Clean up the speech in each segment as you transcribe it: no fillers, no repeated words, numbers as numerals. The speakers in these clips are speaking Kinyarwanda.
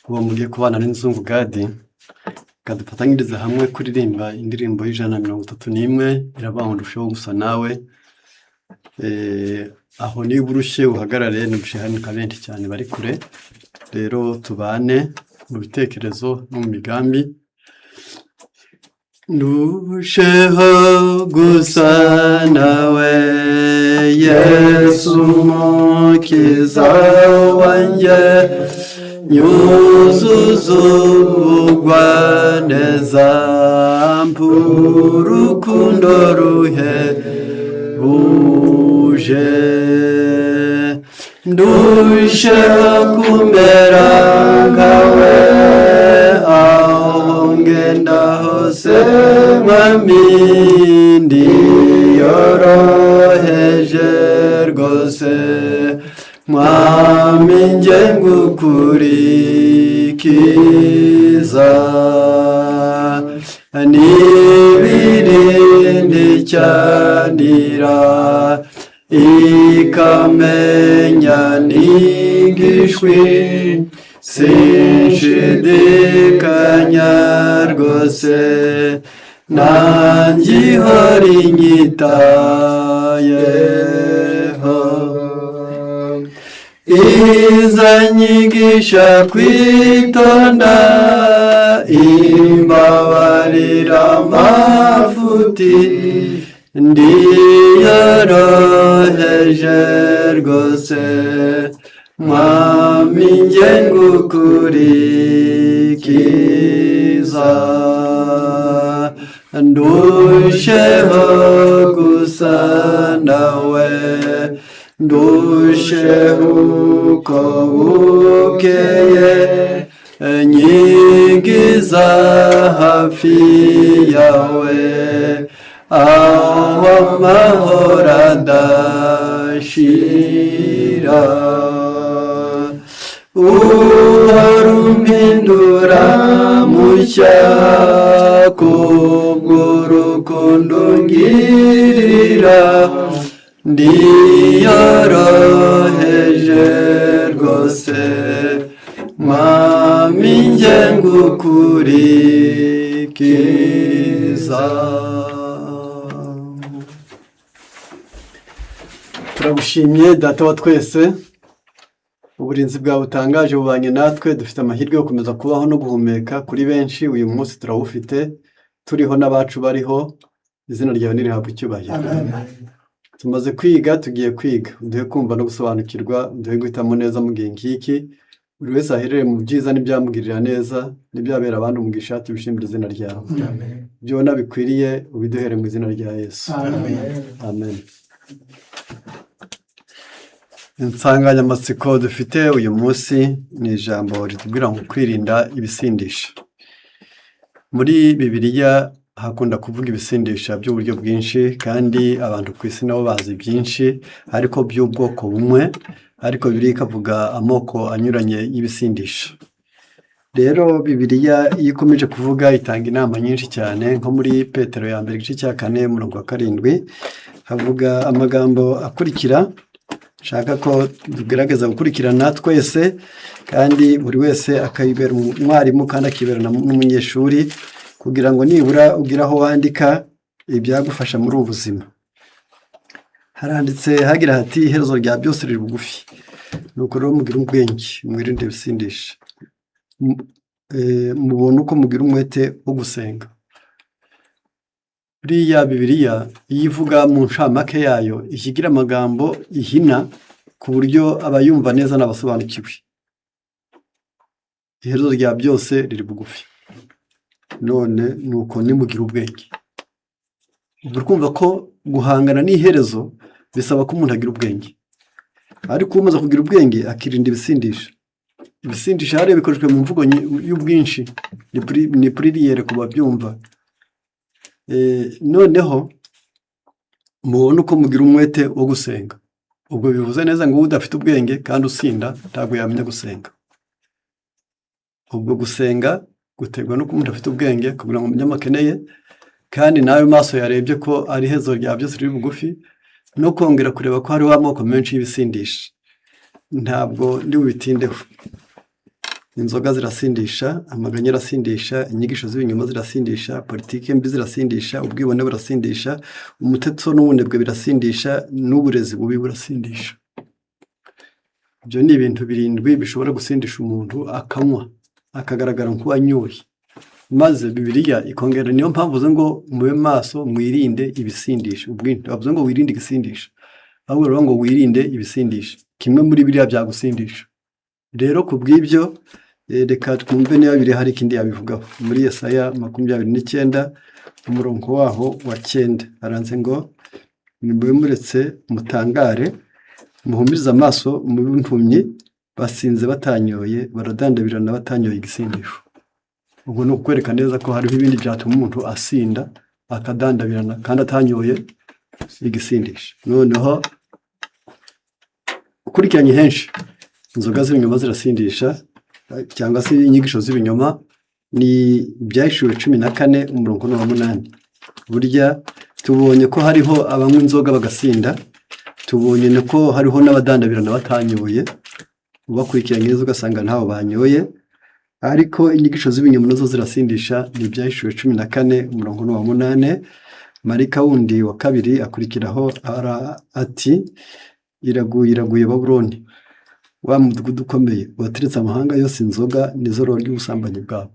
Uwo mugiye kubana n'inzungu Gadi, reka dufatanyirize hamwe kuririmba indirimbo y'131, iravuga ngo ndusheho gusa nawe. Aho niba urushye uhagarare, nubushe hari nka benshi cyane bari kure, rero tubane mu bitekerezo no mu migambi. Ndusheho gusa nawe, Yesu Mukiza wanjye, nyuzuza ubugwaneza, mpa urukundo ruhebuje. Ndusheho kumera nkawe aho ngenda hose, Mwami, ndiyoroheje rwose, Mwami, njye ngukurikiza. N'ibirindi cyanira ikamenya n'igishwi, sinshidikanya rwose, nanjye ihora inyitayeho. Izanyigisha kwitonda, imbabarira amafuti, ndiyoroheje rwose, Mwami, njye ngukurikiza. Ndusheho gusa nawe, ndusheho uko bukeye, nyigiza hafi yawe, aho amahoro adashira. Uhora umpindura mushya kubw'urukundo ungirira, ndiyoroheje rwose, Mwami, njye ngukurikiza. Turagushimye, Data wa twese, uburinzi bwawe butangaje bubanye natwe. Dufite amahirwe yo gukomeza kubaho no guhumeka. Kuri benshi uyu munsi turawufite, turiho n'abacu bariho. Izina ryawe nirihabwe icyubahiro. Tumaze kwiga, tugiye kwiga, uduhe kumva no gusobanukirwa, uduhe guhitamo neza mu gihe nk'iki, buri wese aherere mu byiza n'ibyamugirira neza n'ibyabera abandi umugisha. Tubishimire izina ryawe. Ibyo ubona bikwiriye ubiduhere mu izina rya Yesu, amen. Insanganyamatsiko dufite uyu munsi ni ijambo ritubwira ngo kwirinda ibisindisha. Muri Bibiliya hakunda kuvuga ibisindisha by'uburyo bwinshi, kandi abantu ku isi nabo bazi byinshi ariko by'ubwoko bumwe, ariko Bibiliya ikavuga amoko anyuranye y'ibisindisha. Rero Bibiliya iyo ikomeje kuvuga itanga inama nyinshi cyane, nko muri Petero ya mbere igice cya 4 umurongo wa 7 havuga amagambo akurikira, nshaka ko tugerageza gukurikirana twese, kandi buri wese akayibera umwarimu kandi akibera n'umunyeshuri, kugira ngo nibura ugire aho wandika ibyagufasha muri ubu buzima. Haranditse hagira hati: "Iherezo rya byose riri bugufi, nuko rero mugire ubwenge, mwirinde ibisindisha, mubone uko mugira umwete wo gusenga." Buriya Bibiliya iyo ivuga mu ncamake yayo ikigira amagambo ihina ku buryo abayumva neza n'abasobanukiwe. Iherezo rya byose riri bugufi, none nuko nimugire ubwenge. Ubwo uri kumva ko guhangana n'iherezo bisaba ko umuntu agira ubwenge, ariko umaze kugira ubwenge akirinda ibisindisha. Ibisindisha hariya bikoreshwa mu mvugo y'ubwinshi, ni pluriel ku babyumva. Noneho mubone uko mugira umwete wo gusenga. Ubwo bivuze neza ngo udafite ubwenge kandi usinda ntabwo yamenya gusenga. Ubwo gusenga guterwa n'uko umuntu afite ubwenge kugira ngo umenye amakene ye, kandi nawe maso yarebye ko ari iherezo rya byose riri bugufi, no kongera kureba ko hariho amoko menshi y'ibisindisha. Ntabwo ndi bubitindeho. Inzoga zirasindisha, amaganya arasindisha, inyigisho z'ibinyoma zirasindisha, politiki mbi zirasindisha, ubwibone burasindisha, umutetso n'ubunebwe birasindisha, n'uburezi bubi burasindisha. Ibyo ni ibintu birindwi bishobora gusindisha umuntu akanywa, akagaragara nk'uwanyoye. Maze Bibiliya ikongera, niyo mpamvu uvuze ngo mube maso mwirinde ibisindisha. Ubwinshi bavuze ngo wirinde igisindisha, ahubwo baravuga ngo wirinde ibisindisha. Kimwe muri biriya byagusindisha. Rero ku bw'ibyo, reka twumve niba biri hari ikindi yabivugaho. Muri Yesaya 29 umurongo waho wa 9 haranze ngo: "Nimube muretse mutangare, muhumirize amaso mube impumyi, basinze batanyoye, baradandabirana batanyoye igisindisho." Ubwo ni ukwereka neza ko hariho ibindi byatuma umuntu asinda akadandabirana kandi atanyoye igisindisho. Noneho ukurikiranye henshi, inzoga z'ibinyoma zirasindisha cyangwa se inyigisho z'ibinyoma, ni Ibyahishuwe 14 umurongo ni uwa 8. Burya tubonye ko hariho abanywa inzoga bagasinda, tubonye ko hariho n'abadandabirana batanyoye, ubakurikiranye neza ugasanga ntaho banyoye. Ariko inyigisho z'ibinyoma nazo zirasindisha, ni Ibyahishuwe 14 umurongo ni uwa 8. Marika wundi wa kabiri akurikiraho ati: "Iraguye, iraguye Babuloni, wa mudugudu ukomeye wateretse amahanga yose inzoga, nizo roro ry'ubusambanyi bwabo."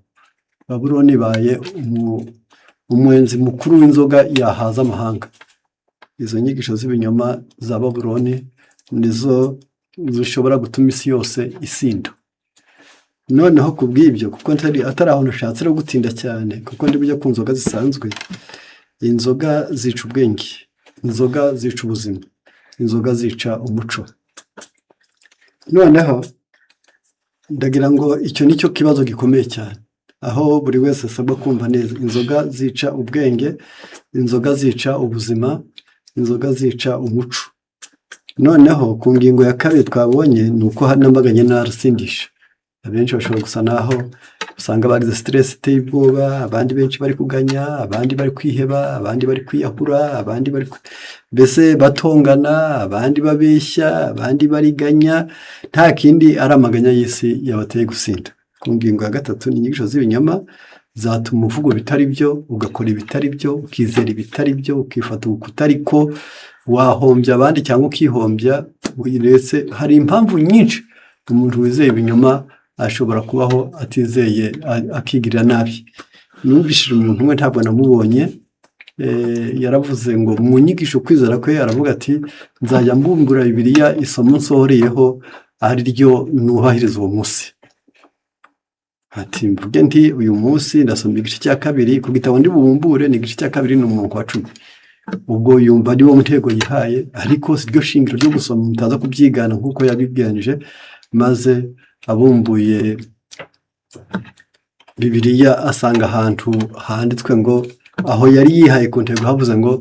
Babuloni ibaye umwenzi mukuru w'inzoga yahaza amahanga. Izo nyigisho z'ibinyoma za Babuloni nizo zishobora gutuma isi yose isinda. Noneho ku bw'ibyo, kuko atari aho nashatse no gutinda cyane, kuko ndi bujye ku nzoga zisanzwe. Inzoga zica ubwenge, inzoga zica ubuzima, inzoga zica umuco. Noneho ndagira ngo icyo ni cyo kibazo gikomeye cyane, aho buri wese asabwa kumva neza: inzoga zica ubwenge, inzoga zica ubuzima, inzoga zica umuco. Noneho ku ngingo ya kabiri twabonye ni uko hari n'amaganya n'arasindisha. Abenshi bashobora gusa naho usanga bagize stress iteye ubwoba, abandi benshi bari kuganya, abandi bari kwiheba, abandi bari kwiyahura, abandi bari mbese batongana, abandi babeshya, abandi bariganya, nta kindi ari amaganya y'isi yabateye gusinda. Ku ngingo ya gatatu ni inyigisho z'ibinyoma zatuma uvuga ibitari byo, ugakora ibitari byo, ukizera ibitari byo, ukifata uko utari ko, wahombya abandi cyangwa ukihombya. Ndetse hari impamvu nyinshi umuntu wizeye ibinyoma ashobora kubaho atizeye, akigirira nabi. Numvishije umuntu umwe, ntabwo namubonye, yaravuze ngo mu nyigisho kwizera kwe, aravuga ati: "Nzajya mbumbura Bibiliya, isomo nsohoreyeho ari ryo nubahiriza uwo munsi." Ati: "Mvuge nti uyu munsi ndasoma igice cya kabiri ku gitabo ndi bubumbure, ni igice cya kabiri, ni umurongo wa 10." Ubwo yumva ari wo ntego yihaye, ariko si ryo shingiro ryo gusoma, mutaza kubyigana nk'uko yabigenje. Maze abumbuye Bibiliya asanga ahantu handitswe ngo aho yari yihaye ku ntego havuze ngo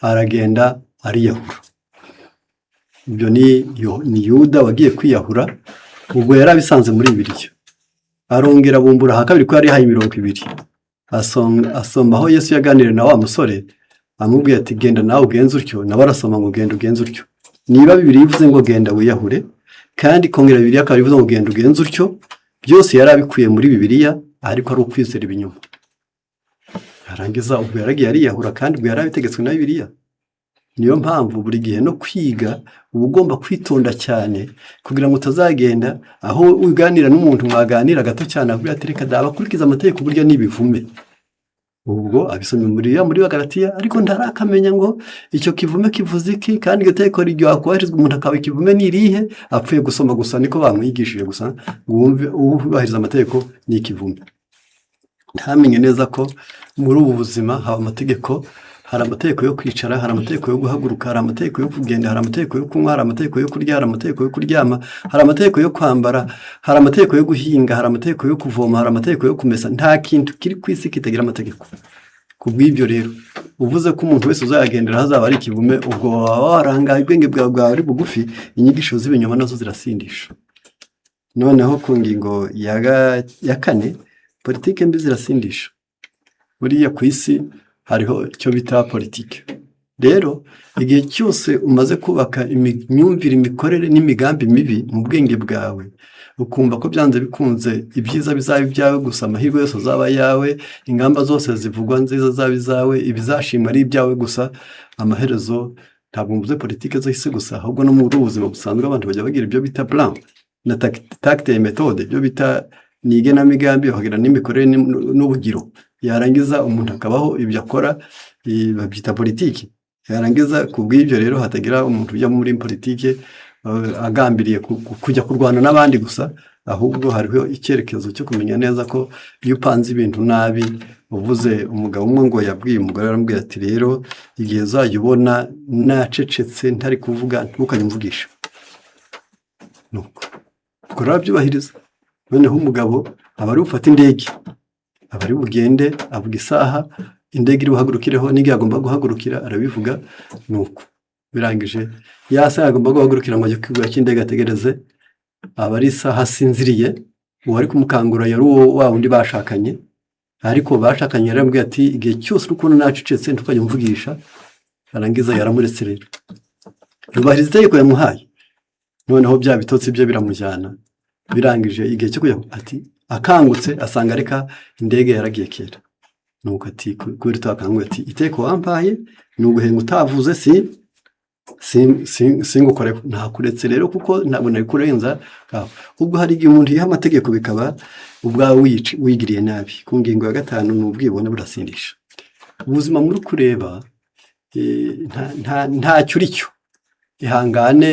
aragenda ariyahura. Ibyo ni Yuda wagiye kwiyahura, ubwo yari abisanze muri Bibiliya. Arongera abumbura aha kabiri ko yari yihaye imirongo ibiri, asoma aho Yesu yaganiriye na wa musore amubwiye ati: "Genda nawe ugenze utyo." Nawe arasoma ngo: "Genda ugenze utyo." Niba Bibiliya ivuze ngo genda wiyahure, kandi kongera Bibiliya akaba ivuze ngo genda ugenze utyo, byose yari abikuye muri Bibiliya, ariko ari ukwizera ibinyoma. Yarangiza ubwo yaragiye ariyahura, kandi ubwo yari abitegetswe na Bibiliya. Niyo mpamvu buri gihe no kwiga uba ugomba kwitonda cyane, kugira ngo utazagenda aho uganira n'umuntu, mwaganira gato cyane akubwira ati: "Reka da, abakurikiza amategeko burya ni ibivume." Ubwo abisomye muri Bagalatiya, ariko ntarakamenya ngo icyo kivume kivuze iki, kandi iryo tegeko ryakubahirizwa umuntu akaba ikivume ni irihe. Apfuye gusoma gusa, niko bamwigishije gusa, ngo wumve uwubahiriza amategeko ni ikivume, ntamenye neza ko muri ubu buzima haba amategeko. Hari amategeko yo kwicara, hari amategeko yo guhaguruka, hari amategeko yo kugenda, hari amategeko yo kunywa, hari amategeko yo kurya, hari amategeko yo kuryama, hari amategeko yo kwambara, hari amategeko yo guhinga, hari amategeko yo kuvoma, hari amategeko yo kumesa. Nta kintu kiri ku isi kitagira amategeko. Ku bw'ibyo rero, uvuze ko umuntu wese uzayagendera hazaba ari ikivume, ubwo waba warangaye, ubwenge bwawe bwawe ari bugufi. Inyigisho z'ibinyoma nazo zirasindisha. Noneho ku ngingo ya kane, politike mbi zirasindisha. Buriya ku isi hariho icyo bita politike. Rero igihe cyose umaze kubaka imyumvire, imikorere n'imigambi mibi mu bwenge bwawe, Ukumva ko byanze bikunze ibyiza bizaba ibyawe gusa, amahirwe yose azaba ayawe, ingamba zose zivugwa nziza zaba izawe, ibizashimwa ari ibyawe gusa. Amaherezo, ntabwo mvuze politiki z'isi gusa, ahubwo no muri ubu buzima busanzwe abantu bajya bagira ibyo bita plan na tactique, méthode, ibyo bita ni igenamigambi, bakagira n'imikorere n'ubugiro. Yarangiza umuntu akabaho ibyo akora, babyita politiki. Yarangiza ku bw'ibyo rero hatagira umuntu ujya muri politiki agambiriye kujya kurwana n'abandi gusa, ahubwo hariho icyerekezo cyo kumenya neza ko iyo upanze ibintu nabi. Uvuze umugabo umwe ngo yabwiye umugore, aramubwira ati: "Rero igihe uzajya ubona nacecetse ntari kuvuga, ntukajye umvugisha." Nuko ubwo rero arabyubahiriza. Noneho umugabo aba ari bufate indege, aba ari bugende, avuga isaha indege iri buhagurukireho n'igihe agomba guhagurukira, arabivuga. Nuko birangije, ya saha agomba guhagurukira ngo ajye ku kibuga cy'indege ategereze, aba ari isaha asinziriye. Uwari kumukangura yari uwo wa wundi bashakanye, ariko bashakanye yaramubwiye ati: "Igihe cyose uri kubona nacecetse, ntukajya umvugisha." Arangiza yaramuretse rero, yubahiriza itegeko yamuhaye. Noneho bya bitotsi bye biramujyana. Birangije, igihe cyo kujya, ati akangutse asanga reka indege yaragiye kera. Nuko ati: "Kubera utakanguye?" Ati: "Itegeko wampaye ni uguhenga utavuze, si singukoreho, ntakuretse rero kuko ntabwo nari kurenza aho." Ubwo hari igihe umuntu yiha amategeko bikaba ubwawe wigiriye nabi. Ku ngingo ya gatanu ni ubwibone burasindisha. Ubuzima muri kureba, ntacyo uri cyo. Ihangane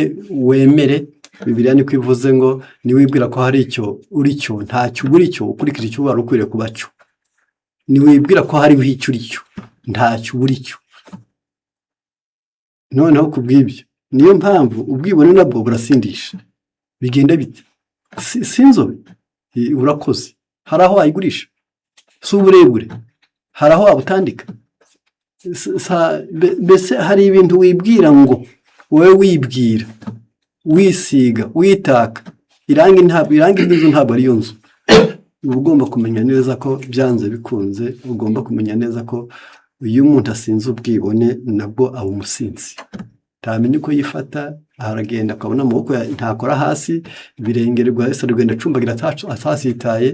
wemere, Bibiliya niko ivuze ngo niwibwira ko hari icyo uri cyo, ntacyo uri cyo, ukurikije icyo wari ukwiriye kuba cyo. Niwibwira ko hariho icyo uri cyo, ntacyo uri cyo. Noneho ku bw'ibyo, niyo mpamvu ubwibone nabwo burasindisha. Bigenda bite? Si inzobe? Urakoze, hari aho wayigurisha? Si uburebure? Hari aho wabutandika? Mbese hari ibintu wibwira ngo wowe wibwira, wisiga, witaka irangi, ntabwo irangi ry'inzu ntabwo ariyo nzu. Uba ugomba kumenya neza ko byanze bikunze, ugomba kumenya neza ko iyo umuntu asinze ubwibone, nabwo aba umusinzi, ntamenya uko yifata. Aragenda akabona amaboko ntakora hasi, ibirenge rwahise rugenda acumbagira atasitaye,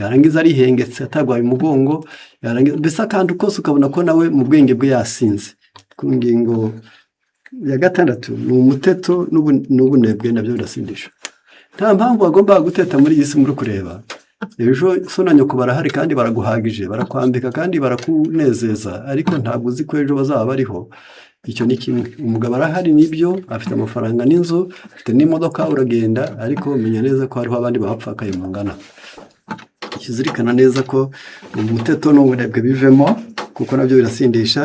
yarangiza arihengetse, atagwaye umugongo, yarangiza mbese akantu kose ukabona ko nawe mu bwenge bwe yasinze. Ku ngingo ya gatandatu ni umuteto n'ubunebwe, nabyo birasindisha. Nta mpamvu wagombaga guteta muri iyi si muri kureba. Ejo so na nyoko barahari kandi baraguhagije, barakwambika kandi barakunezeza, ariko ntabwo uzi ko ejo bazaba bariho. Icyo ni kimwe. Umugabo arahari, nibyo, afite amafaranga n'inzu, afite n'imodoka, uragenda, ariko menya neza ko hariho abandi bahapfakaye mungana. Kizirikana neza ko umuteto n'ubunebwe bivemo, kuko nabyo birasindisha,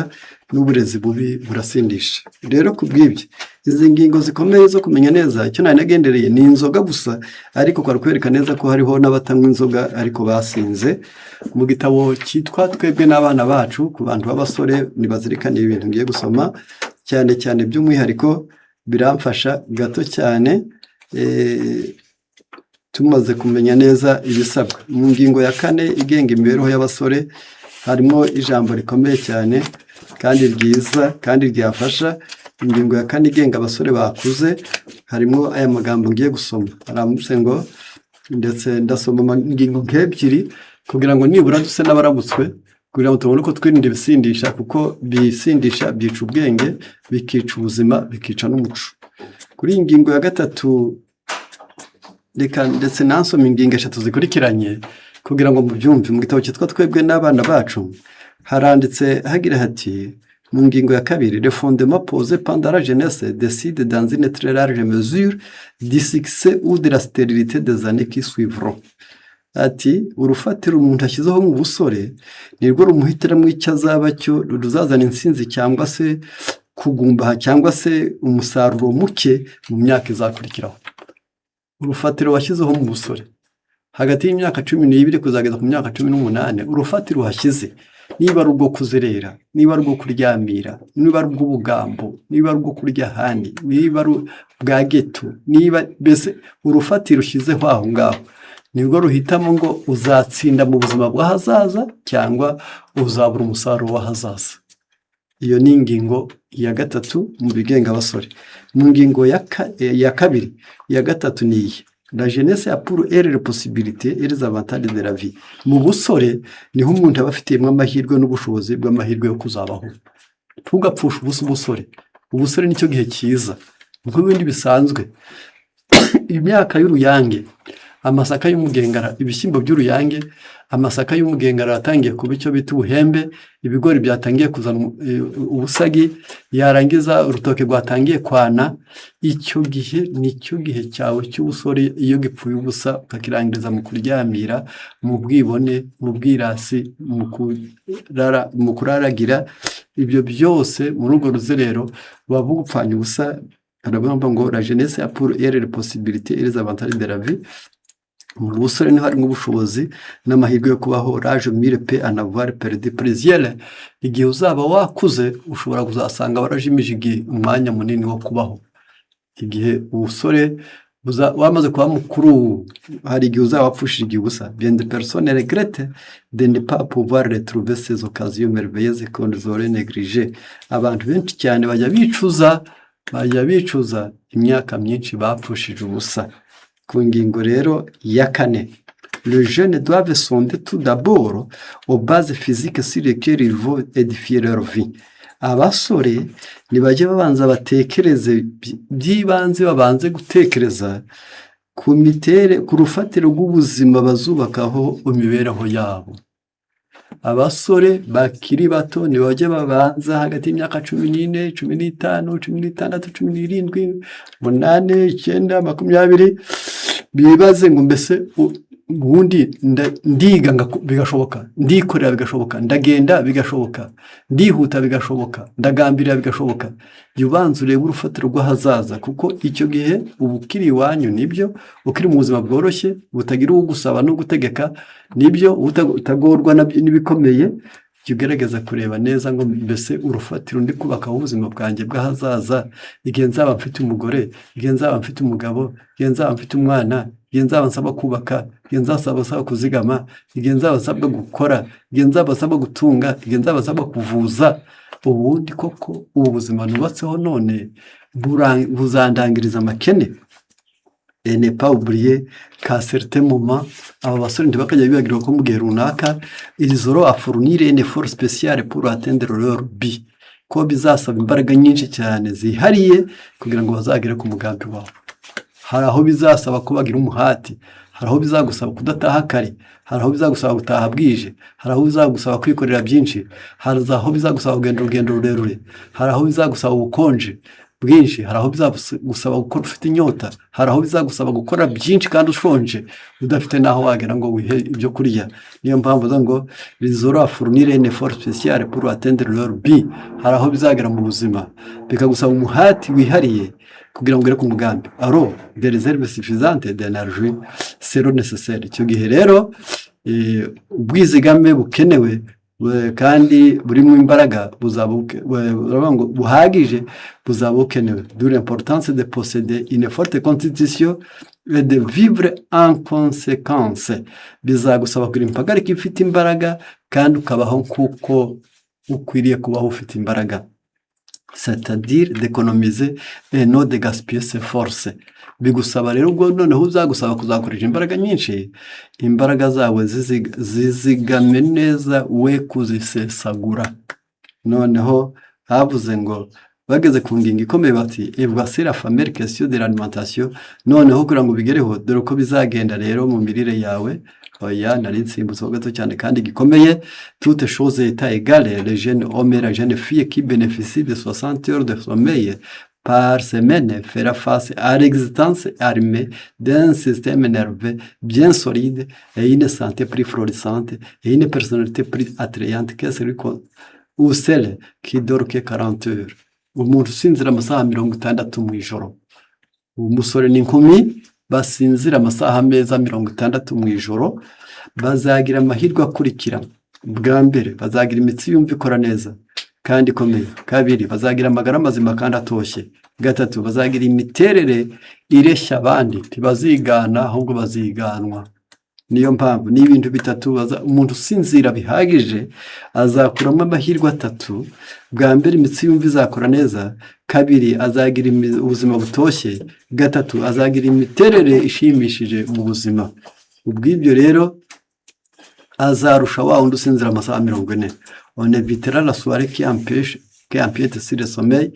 n'uburezi bubi burasindisha. Rero ku bw'ibyo, izi ngingo zikomeye zo kumenya neza, icyo nari nagendereye ni inzoga gusa, ariko kwari kwereka neza ko hariho n'abatanywa inzoga ariko basinze. Mu gitabo cyitwa "Twebwe n'Abana Bacu", ku bantu b'abasore ntibazirikane ibi bintu ngiye gusoma cyane cyane, by'umwihariko biramfasha gato cyane. Tumaze kumenya neza ibisabwa mu ngingo ya kane igenga imibereho y'abasore, harimo ijambo rikomeye cyane kandi ryiza kandi ryafasha. Ingingo ya kane igenga abasore bakuze harimo aya magambo ngiye gusoma. Haramutse ngo, ndetse ndasoma ingingo nk'ebyiri kugira ngo nibura duse n'abarabutswe, kugira ngo tubone uko twirinda ibisindisha, kuko bisindisha byica ubwenge, bikica ubuzima, bikica n'umuco. Kuri iyi ngingo ya gatatu, reka ndetse nansoma ingingo eshatu zikurikiranye kugira ngo mubyumve. Mu gitabo cyitwa "Twebwe n'Abana Bacu" haranditse hagira hati, mu ngingo ya kabiri: "Le fondement posé pendant la jeunesse décide dans une très large mesure du succès ou de la stérilité des années qui suivront." Ati urufatiro umuntu ashyizeho mu busore nirwo rumuhitiramo icyo azaba cyo, ruzazana intsinzi cyangwa se kugumbaha cyangwa se umusaruro muke mu myaka izakurikiraho. Urufatiro washyizeho mu busore, hagati y'imyaka 12 kuzageza ku myaka 18, urufatiro washyize, niba ari urwo kuzerera, niba ari urwo kuryamira, niba ari urw'ubugambo, niba ari urwo kurya ahandi, niba ari ubwa geto, niba mbese urufatiro ushyizeho aho ngaho nibwo ruhitamo ngo uzatsinda mu buzima bw'ahazaza cyangwa uzabura umusaruro w'ahazaza. Iyo ni ingingo ya gatatu mu bigenga abasore. Mu ngingo ya kabiri, iya gatatu ni iyi: La jeunesse a pour elle les possibilités et les avantages de la vie. Mu busore niho umuntu aba afitiyemo amahirwe n'ubushobozi bw'amahirwe yo kuzabaho. Ntugapfushe ubusa ubusore. Ubusore nicyo gihe cyiza, nk'ibindi bisanzwe. Imyaka y'uruyange, amasaka y'umugengara, ibishyimbo by'uruyange, amasaka y'umugengara yatangiye kuba icyo bita ubuhembe, ibigori byatangiye kuzana ubusagi, yarangiza urutoki rwatangiye kwana. Icyo gihe nicyo gihe cyawe cy'ubusore. Iyo gipfuye ubusa, ukakirangiriza mu kuryamira, mu bwibone, mu bwirasi, mu kuraragira, ibyo byose muri urwo ruzerero buba bugupfanye ubusa. Baravuga ngo la jeunesse a pour elle les possibilités et les avantages de la vie. Mu busore niho harimo ubushobozi n'amahirwe yo kubaho. L'âge mûr peut en avoir perdu plusieurs. Igihe uzaba wakuze, ushobora kuzasanga warajimije igihe, umwanya munini wo kubaho. Igihe ubusore wamaze kuba mukuru, hari igihe uzaba wapfushije igihe ubusa. Bien des personnes regrettent de ne pas pouvoir retrouver ces occasions merveilleuses qu'on aurait négligées. Abantu benshi cyane bajya bicuza imyaka myinshi bapfushije ubusa. Ku ngingo rero ya kane, les jeunes doivent sonder tout d'abord aux bases physiques sur lesquelles ils vont édifier leur vie. Abasore ntibajye babanza batekereze by'ibanze, babanze gutekereza ku mitere, ku rufatiro rw'ubuzima bazubakaho imibereho yabo. Abasore bakiri bato ntibajye babanza hagati y'imyaka 14, 15, 16, 17, 8, 9, 20, bibaze ngo mbese ubundi ndiga bigashoboka, ndikorera bigashoboka, ndagenda bigashoboka, ndihuta bigashoboka, ndagambirira bigashoboka. Jya ubanza urebe urufatiro rw'ahazaza, kuko icyo gihe uba ukiri iwanyu, nibyo, ukiri mu buzima bworoshye butagira uwugusaba no gutegeka, nibyo, utagorwa n'ibikomeye. Jya ugerageza kureba neza ngo mbese urufatiro ndi kubakaho ubuzima bwanjye bw'ahazaza, igihe nzaba mfite umugore, igihe nzaba mfite umugabo, igihe nzaba mfite umwana, igihe nzaba nsabwa kubaka, igihe nzaba nsabwa kuzigama, igihe nzaba nsabwa gukora, igihe nzaba nsabwa gutunga, igihe nzaba nsabwa kuvuza, ubundi koko ubu buzima nubatseho none buzandangiriza amakene? Et ne pas oublier qu'à certains moments, aba basore ntibakajya bibagirwa ko mu gihe runaka, ils auront à fournir un effort spécial pour atteindre leur but, ko bizasaba imbaraga nyinshi cyane zihariye kugira ngo bazagere ku mugambi wabo. Hari aho bizasaba ko bagira umuhati, hari aho bizagusaba kudataha kare, hari aho bizagusaba gutaha bwije, hari aho bizagusaba kwikorera byinshi, hari aho bizagusaba kugenda urugendo rurerure, hari aho bizagusaba ubukonje bwinshi, hari aho bizagusaba gukora ufite inyota, hari aho bizagusaba gukora byinshi kandi ushonje, udafite n'aho wagera ngo wihe ibyo kurya. Niyo mpamvu uvuga ngo ils auront à fournir un effort spécial pour atteindre leur but. Hari aho bizagera mu buzima bikagusaba umuhati wihariye kugira ngo ugere ku mugambi. Alors des réserves suffisantes d'énergie seront nécessaires. Icyo gihe rero ubwizigame bukenewe kandi burimo imbaraga buzaba buravuga ngo buhagije buzaba bukenewe. D'où l'importance de posséder une forte constitution et de vivre en conséquence. Bizagusaba kugira impagarike ifite imbaraga kandi ukabaho nk'uko ukwiriye kubaho ufite imbaraga, c'est-à-dire d'économiser et non de gaspiller ses forces. Bigusaba rero ubwo noneho uzagusaba kuzakoresha imbaraga nyinshi, imbaraga zawe zizigame neza, we kuzisesagura. Noneho havuze ngo bageze ku ngingo ikomeye bati: "Et voici la fameuse question de l'alimentation." Noneho kugira ngo ubigereho, dore uko bizagenda rero mu mirire yawe. Oya, nari nsimbutseho gato cyane kandi gikomeye. Toutes choses étant égales, les jeunes hommes et la jeune fille qui bénéficient de 60 heures de sommeil par semaine fera face à l'existence armée d'un système nerveux bien solide et une santé plus florissante et une personnalité plus attrayante que celui ou celle qui dort que 40 heures. Umuntu usinzira amasaha 60 mu ijoro, umusore n'inkumi basinzira amasaha meza 60 mu ijoro, bazagira amahirwe akurikira: bwa mbere, bazagira imitsi yumva ikora neza kandi ikomeye; kabiri, bazagira amagara mazima kandi atoshye; gatatu, bazagira imiterere ireshya abandi, ntibazigana ahubwo baziganwa. Niyo mpamvu ni ibintu bitatu umuntu usinzira bihagije azakuramo amahirwe atatu. Bwa mbere, imitsi yumva izakora neza. Kabiri, azagira ubuzima butoshye. Gatatu, azagira imiterere ishimishije mu buzima. Ubw'ibyo rero azarusha wa wundi usinzira amasaha 40. On évitera la soirée qui empêche, qui empiète sur le sommeil.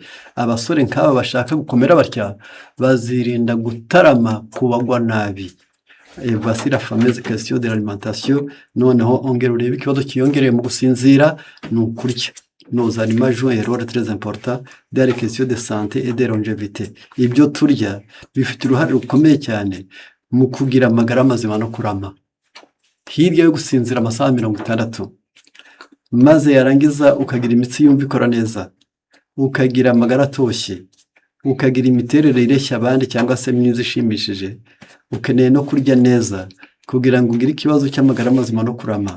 Abasore nk'aba bashaka gukomera batya bazirinda gutarama kubagwa nabi. Et voici la fameuse question de l'alimentation. Noneho ongera urebe ikibazo cyiyongereye mu gusinzira, ni ukurya. Nos aliments jouent un rôle très important dans les questions de santé et de longévité. Ibyo turya bifite uruhare rukomeye cyane mu kugira amagara mazima no kurama. Hirya yo gusinzira amasaha 60, maze yarangiza ukagira imitsi yumva ikora neza, ukagira amagara atoshye, ukagira imiterere ireshya abandi cyangwa se myiza ishimishije, ukeneye no kurya neza kugira ngo ugire ikibazo cy'amagara mazima no kurama.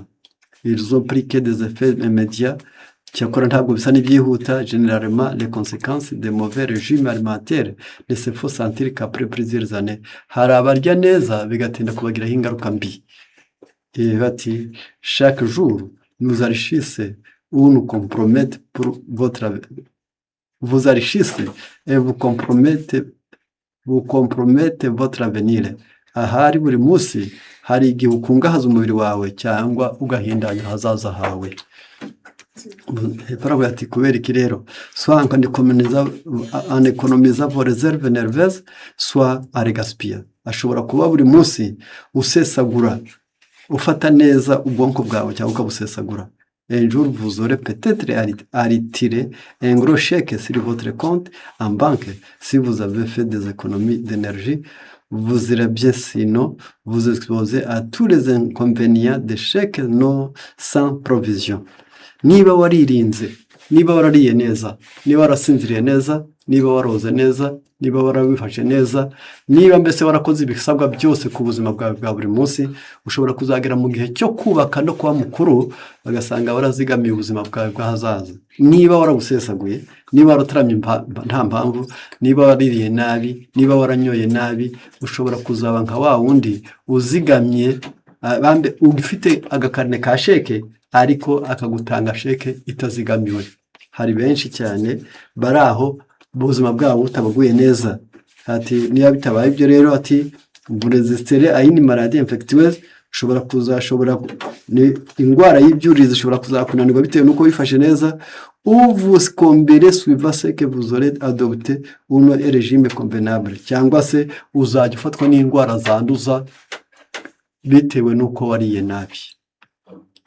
Ils ont pris que des effets immédiats. Cyakora ntabwo bisa n'ibyihuta. Généralement, les conséquences des mauvais régimes alimentaires ne se font sentir qu'après plusieurs années. Hari abarya neza bigatinda kubagiraho ingaruka mbi. Et bati chaque jour nous enrichissez ou nous compromettez pour votre, vous enrichissez et vous compromettez votre avenir. Ahari buri munsi hari igihe ukungahaza umubiri wawe cyangwa ugahindanya ahazaza hawe. Hepfo aravuga ati kubera iki rero? Soit en économisant vos réserves nerveuses, soit en les gaspillant. Ashobora kuba buri munsi usesagura, ufata neza ubwonko bwawe cyangwa ukabusesagura. Un jour, vous aurez peut-être à retirer un gros chèque sur votre compte en banque si vous avez fait des économies d'énergie. Vous irez bien, sinon vous exposez à tous les inconvénients des chèques non sans provision. Niba waririnze, niba warariye neza, niba warasinziriye neza, niba waroze neza, niba warawifashe neza, niba mbese warakoze ibisabwa byose ku buzima bwawe bwa buri munsi, ushobora kuzagera mu gihe cyo kubaka no kuba mukuru bagasanga warazigamiye ubuzima bwawe bw'ahazaza. Niba warabusesaguye, niba warataramye nta mpamvu, niba waririye nabi, niba waranyoye nabi, ushobora kuzaba nka wa wundi uzigamye, bambe ufite agakarine ka chèque ariko akagutanga chèque itazigamiwe. Hari benshi cyane bari aho ubuzima bwabo butabaguye neza. Ati niba bitabaye ibyo rero, ati vous résisterez à une maladie infectieuse. Ushobora kuzashobora ni indwara y'ibyuririzi ishobora kuzakunanirwa bitewe n'uko wifashe neza. Ou vous succomberez suivant ce que vous aurez adopté ou non un régime convenable. Cyangwa se uzajya ufatwa n'indwara zanduza bitewe n'uko wariye nabi.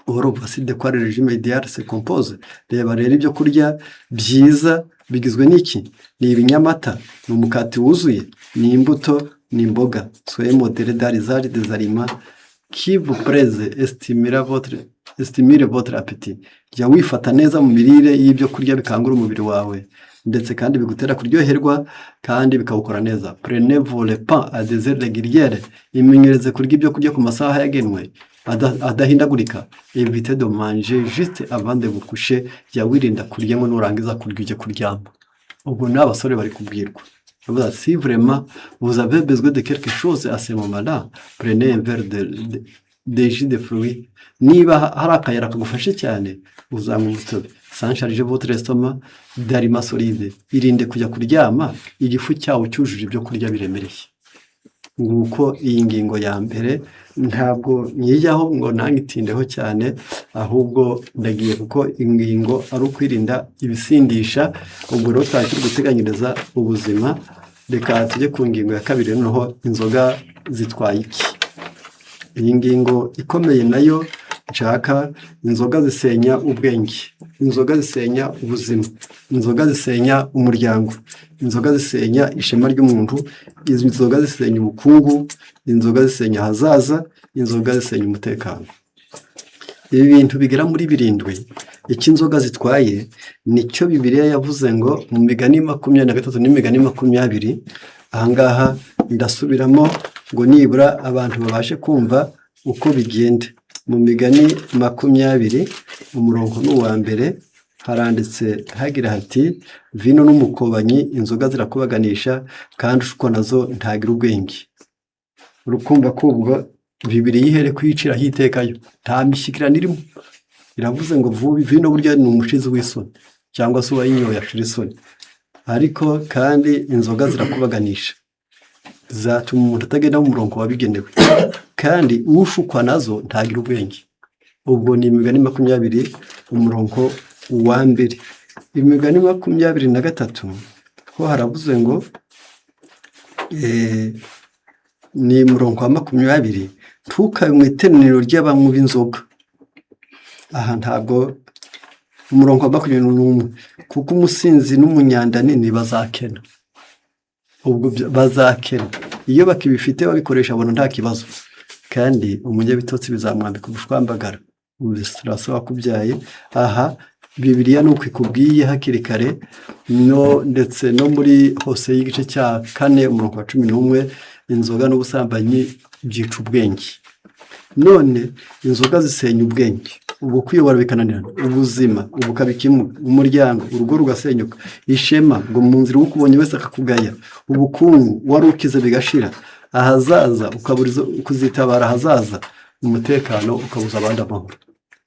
Or voici de quoi le régime idéal se compose. Reba rero ibyo kurya byiza bigizwe n'iki? Ni ibinyamata, ni umukati wuzuye, ni imbuto, ni imboga. Soyez modéré dans l'usage des aliments qui vous plaisent et stimulent votre appétit. Jya wifata neza mu mirire y'ibyo kurya bikangura umubiri wawe ndetse kandi bigutera kuryoherwa kandi bikawukora neza. Prenez vos repas à des heures régulières. Imenyereze kurya ibyo kurya ku masaha yagenwe adahindagurika. Évitez de manger juste avant de vous coucher. Jya wirinda kurya ngo nurangiza kurya ujye kuryama. Ubwo ni abasore bari kubwirwa. Bavuga, si vraiment vous avez besoin de quelque chose à ce moment-là, prenez un verre de jus de fruits. Niba hari akayira kagufashe cyane, uzanywa umutobe. Sans charger votre estomac d'aliments solides. Irinde kujya kuryama igifu cyawe cyujuje ibyo kurya biremereye. Nguko iyi ngingo ya mbere, ntabwo nyijyaho ngo nangitindeho cyane, ahubwo ndagiye kuko ingingo ari ukwirinda ibisindisha. Ubwo rero twari turi guteganyiriza ubuzima. Reka tujye ku ngingo ya kabiri noneho, inzoga zitwaye iki? Iyi ngingo ikomeye nayo nshaka. Inzoga zisenya ubwenge, inzoga zisenya ubuzima, inzoga zisenya umuryango, inzoga zisenya ishema ry'umuntu, inzoga zisenya ubukungu, inzoga zisenya ahazaza, inzoga zisenya umutekano. Ibi bintu bigera muri birindwi icyo inzoga zitwaye, nicyo Bibiliya yavuze ngo mu Migani 23 n'Imigani 20. Ahangaha ndasubiramo ngo nibura abantu babashe kumva uko bigenda. Mu Migani 20, umurongo ni uwa mbere, haranditse hagira hati: "Vino n'umukobanyi, inzoga zirakubaganisha, kandi ushukwa nazo ntagira ubwenge." Urukumva ko ubwo Bibiliya ihere kuyiciraho iteka yo nta mishyikirano irimo. Iravuze ngo vuba vino burya ni umushizi w'isoni, cyangwa se uwayinyoye ashira isoni. Ariko kandi inzoga zirakubaganisha, zatuma umuntu atagenda mu murongo wabigenewe, kandi ushukwa nazo ntagira ubwenge. Ubwo ni Imigani 20, umurongo wa mbere. Imigani 23 ho haravuze ngo ni umurongo wa 20: "Ntukabe mu iteraniro ry'abanywi b'inzoga." Aha ntabwo, umurongo wa 21: "Kuko umusinzi n'umunyandanini bazakena." Ubwo bazakena iyo bakibifite, babikoresha abona nta kibazo, kandi umunyabitotsi bizamwambika ubushwambagara. Umva wakubyaye. Aha Bibiliya ni uko ikubwiye hakiri kare. No ndetse no muri Hose y'igice cya 4, umurongo wa 11: "Inzoga n'ubusambanyi byica ubwenge." None inzoga zisenya ubwenge, ubu kwiyobora bikananirana, ubuzima ubu ukaba ikimuga, umuryango, urugo rugasenyuka, ishema ngo mu nzira ukubonye wese akakugaya, ubukungu wari ukize bigashira, ahazaza ukaburiza kuzitabara ahazaza, umutekano ukabuza abandi amahoro.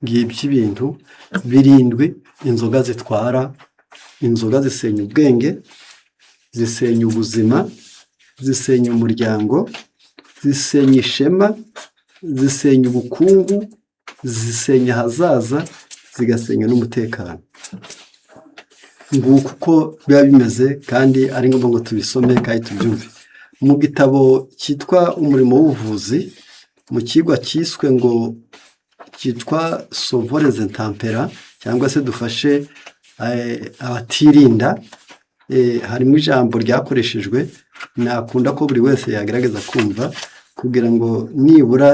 Ngibyo ibintu birindwi inzoga zitwara. Inzoga zisenya ubwenge, zisenya ubuzima, zisenya umuryango, zisenya ishema, zisenya ubukungu, zisenya ahazaza, zigasenya n'umutekano. Nguko uko biba bimeze, kandi ari ngombwa ngo tubisome kandi tubyumve. Mu gitabo cyitwa Umurimo w'Ubuvuzi, mu kigwa cyiswe ngo cyitwa "Sauvons les intempérants", cyangwa se dufashe abatirinda, harimo ijambo ryakoreshejwe nakunda ko buri wese yagerageza kumva, kugira ngo nibura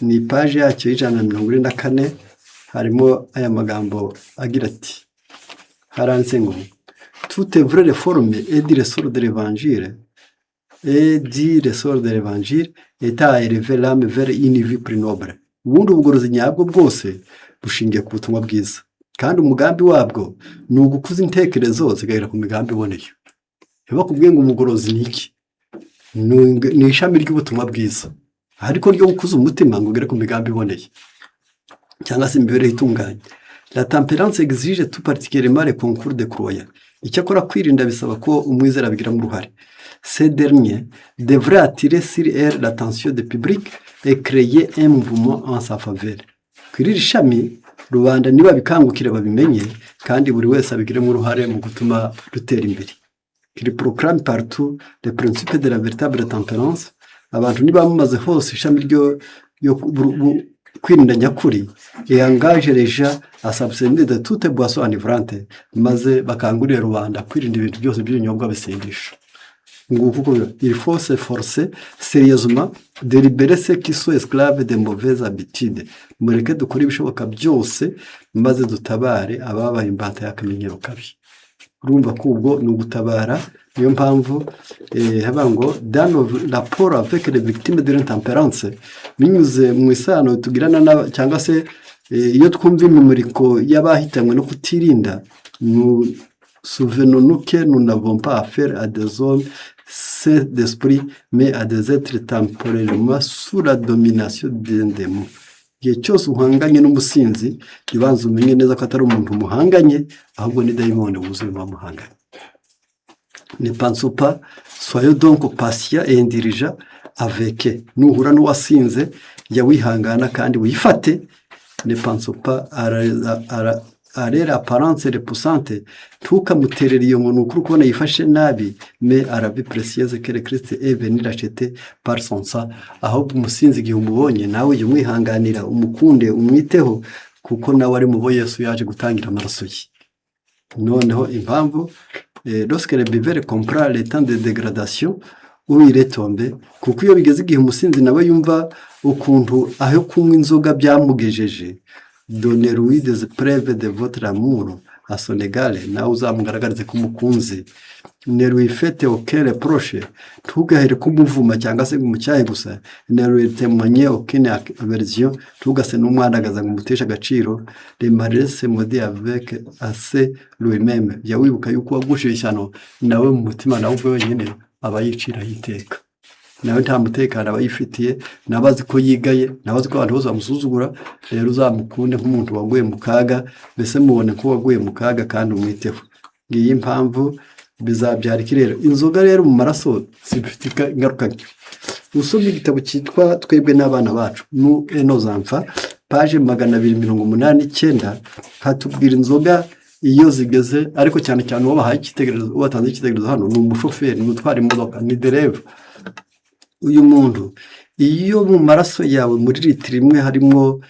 ni paji yacyo y'144, harimo aya magambo agira ati, haranditse ngo: "Toute vraie réforme est du ressort de l'évangile et du ressort de l'évangile est à élever l'âme vers une vie plus noble." Ubundi ubugorozi nyabwo bwose bushingiye ku butumwa bwiza, kandi umugambi wabwo ni ugukuza intekerezo zigahera ku migambi iboneye. Iyo bakubwiye ngo umugorozi ni iki, ni ishami ry'ubutumwa bwiza, ariko ryo gukuza umutima ngo ugere ku migambi iboneye cyangwa se imibereho itunganye. "La tempérance exige tout particulièrement le concours des croyants." Icyakora kwirinda bisaba ko umwizera abigiramo uruhare. "Ces derniers devraient attirer sur elle l'attention du public et créer un mouvement en sa faveur." Kuri iri shami, rubanda nibabikangukire babimenye, kandi buri wese abigiremo uruhare mu gutuma rutera imbere. "Qu'il proclame partout le principe de la véritable tempérance." Abantu nibamamaze hose ishami ryo kwirinda nyakuri. "Et engage les gens à s'abstenir de toute boisson enivrante." Maze bakangurire rubanda kwirinda ibintu byose by'ibinyobwa bisindisha. Nguko uko biba. "Il faut s'efforcer sérieusement de libérer ceux qui sont esclaves de mauvaises habitudes." Mureke dukore ibishoboka byose maze dutabare ababaye imbata y'akamenyero kabi. Urumva ko ubwo ni ugutabara. Niyo mpamvu haba ngo "dans nos rapports avec les victimes de l'intempérance", binyuze mu isano tugirana cyangwa se iyo twumva imimuriko y'abahitanywe no kutirinda, nous souvenons-nous que nous n'avons pas affaire à des hommes sains d'esprit, mais à des êtres temporairement sous la domination d'un démon. Igihe cyose uhanganye n'umusinzi, jya ubanza umenye neza ko atari umuntu muhanganye, ahubwo ni dayimoni wuzuye muba muhanganye. Ne pensons pas, soyons donc patients et indulgents avec. Nuhura n'uwasinze, jya wihangana kandi wifate. Ne pensons pas à leur apparence repoussante. Ntukamuterere iyo ngo ni ukuri kubona yifashe nabi. Mais à la vie précieuse que le Christ est venu racheter par son sang. Ahubwo umusinzi igihe umubonye, nawe jya umwihanganira, umukunde, umwiteho, kuko nawe ari mu bo Yesu yaje gutangira amaraso ye. Noneho impamvu lorsque le buveur comprend l'état de dégradation où il est tombé, kuko iyo bigeze igihe umusinzi nawe yumva ukuntu aho kunywa inzoga byamugejeje, donnez-lui des preuves de votre amour à son égard, nawe uzamugaragarize ko umukunze. Ne lui faites aucun reproche, ntugahere kumuvuma cyangwa se ngo umucyahe gusa. Ne lui témoignez aucune aversion, ntugase n'umwandagaza ngo umuteshe agaciro. Le malheureux se maudit avec assez lui-même. Jya wibuka yuko wagushije ishyano, nawe mu mutima, nawe ubwe wenyine aba yiciraho iteka. Nawe nta mutekano aba yifitiye, nawe azi ko yigaye, nawe azi ko abantu bose bamusuzugura. Rero uzamukunde nk'umuntu waguye mu kaga, mbese mubone ko waguye mu kaga kandi umwiteho. Ngiyi impamvu bizabyara iki rero? Inzoga rero mu maraso zifite ingaruka mbi. Usomye igitabo cyitwa "Twebwe n'abana bacu", Nous et nos enfants, page 289, hatubwira inzoga iyo zigeze, ariko cyane cyane uwo bahaye icyitegererezo, uwo batanze icyitegererezo hano ni umushoferi, ni utwara imodoka, ni dereva. Uyu muntu, iyo mu maraso yawe muri litiro imwe harimo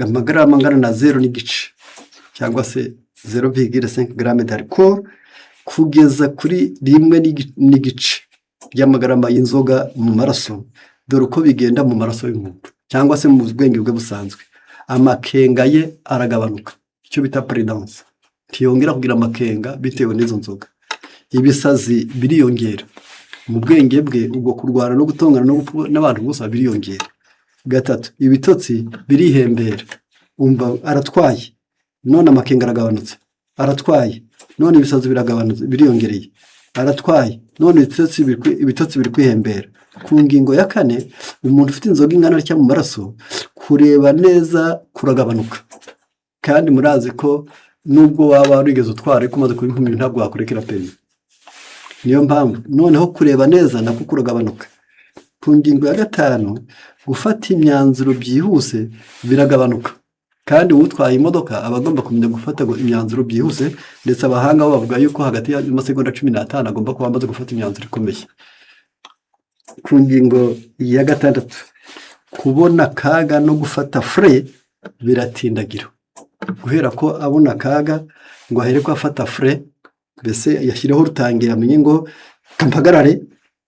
amagarama angana na 0.5 cyangwa se 0,5 gramme d'alcool kugeza kuri 1.5 by'amagarama y'inzoga mu maraso, dore uko bigenda mu maraso y'umuntu cyangwa se mu bwenge bwe busanzwe: amakenga ye aragabanuka, icyo bita prudence, ntiyongera kugira amakenga bitewe n'izo nzoga. Ibisazi biriyongera mu bwenge bwe, ubwo kurwana no gutongana no gupfa n'abantu gusa biriyongera. Gatatu, ibitotsi birihembera. Umva, aratwaye none amakenga aragabanutse, aratwaye none ibisazi biragabanutse, biriyongereye, aratwaye none ibitotsi biri kwihembera. Ku ngingo ya kane, umuntu ufite inzoga ingana atya mu maraso, kureba neza kuragabanuka. Kandi murazi ko nubwo waba warigeze utwara, ariko umaze kuba impumyi ntabwo wakurekera permis. Niyo mpamvu noneho kureba neza nako kuragabanuka. Ku ngingo ya gatanu, gufata imyanzuro byihuse biragabanuka, kandi utwaye imodoka aba agomba kumenya gufata imyanzuro byihuse. Ndetse abahanga bo bavuga yuko hagati y'amasegonda 15 agomba kuba amaze gufata imyanzuro ikomeye. Ku ngingo ya gatandatu, kubona akaga no gufata frein biratindagira. Guhera ko abona akaga ngo ahere ko afata frein, mbese yashyireho rutangira amenye ngo kampagarare,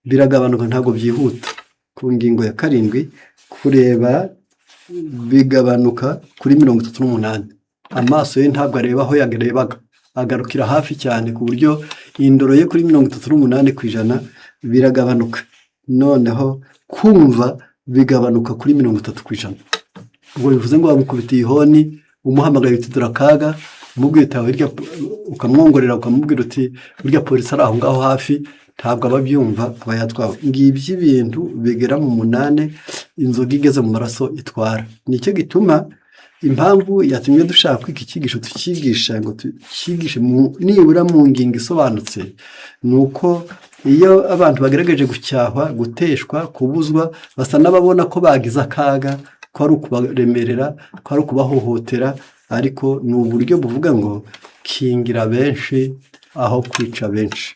biragabanuka, ntabwo byihuta. Ku ngingo ya karindwi, kureba bigabanuka kuri 38. Amaso ye ntabwo areba aho yarebaga, agarukira hafi cyane, ku buryo indoro ye kuri 38% biragabanuka. Noneho kumva bigabanuka kuri 30%. Ubwo bivuze ngo wamukubitiye ihoni, umuhamagaye uti "Dore akaga", umubwiye uti "Aho hirya", ukamwongorera ukamubwira uti "Burya polisi ari aho ngaho hafi", ntabwo aba abyumva, aba yatwawe. Ngibyo ibintu bigera mu munani inzoga igeze mu maraso itwara. Nicyo gituma impamvu yatumye dushaka kwiga icyigisho, tucyigisha ngo tucyigishe nibura mu ngingo isobanutse, ni uko iyo abantu bagerageje gucyahwa, guteshwa, kubuzwa, basa n'ababona ko bagize akaga, ko ari ukubaremerera, ko ari ukubahohotera, ariko ni uburyo buvuga ngo kingira benshi aho kwica benshi.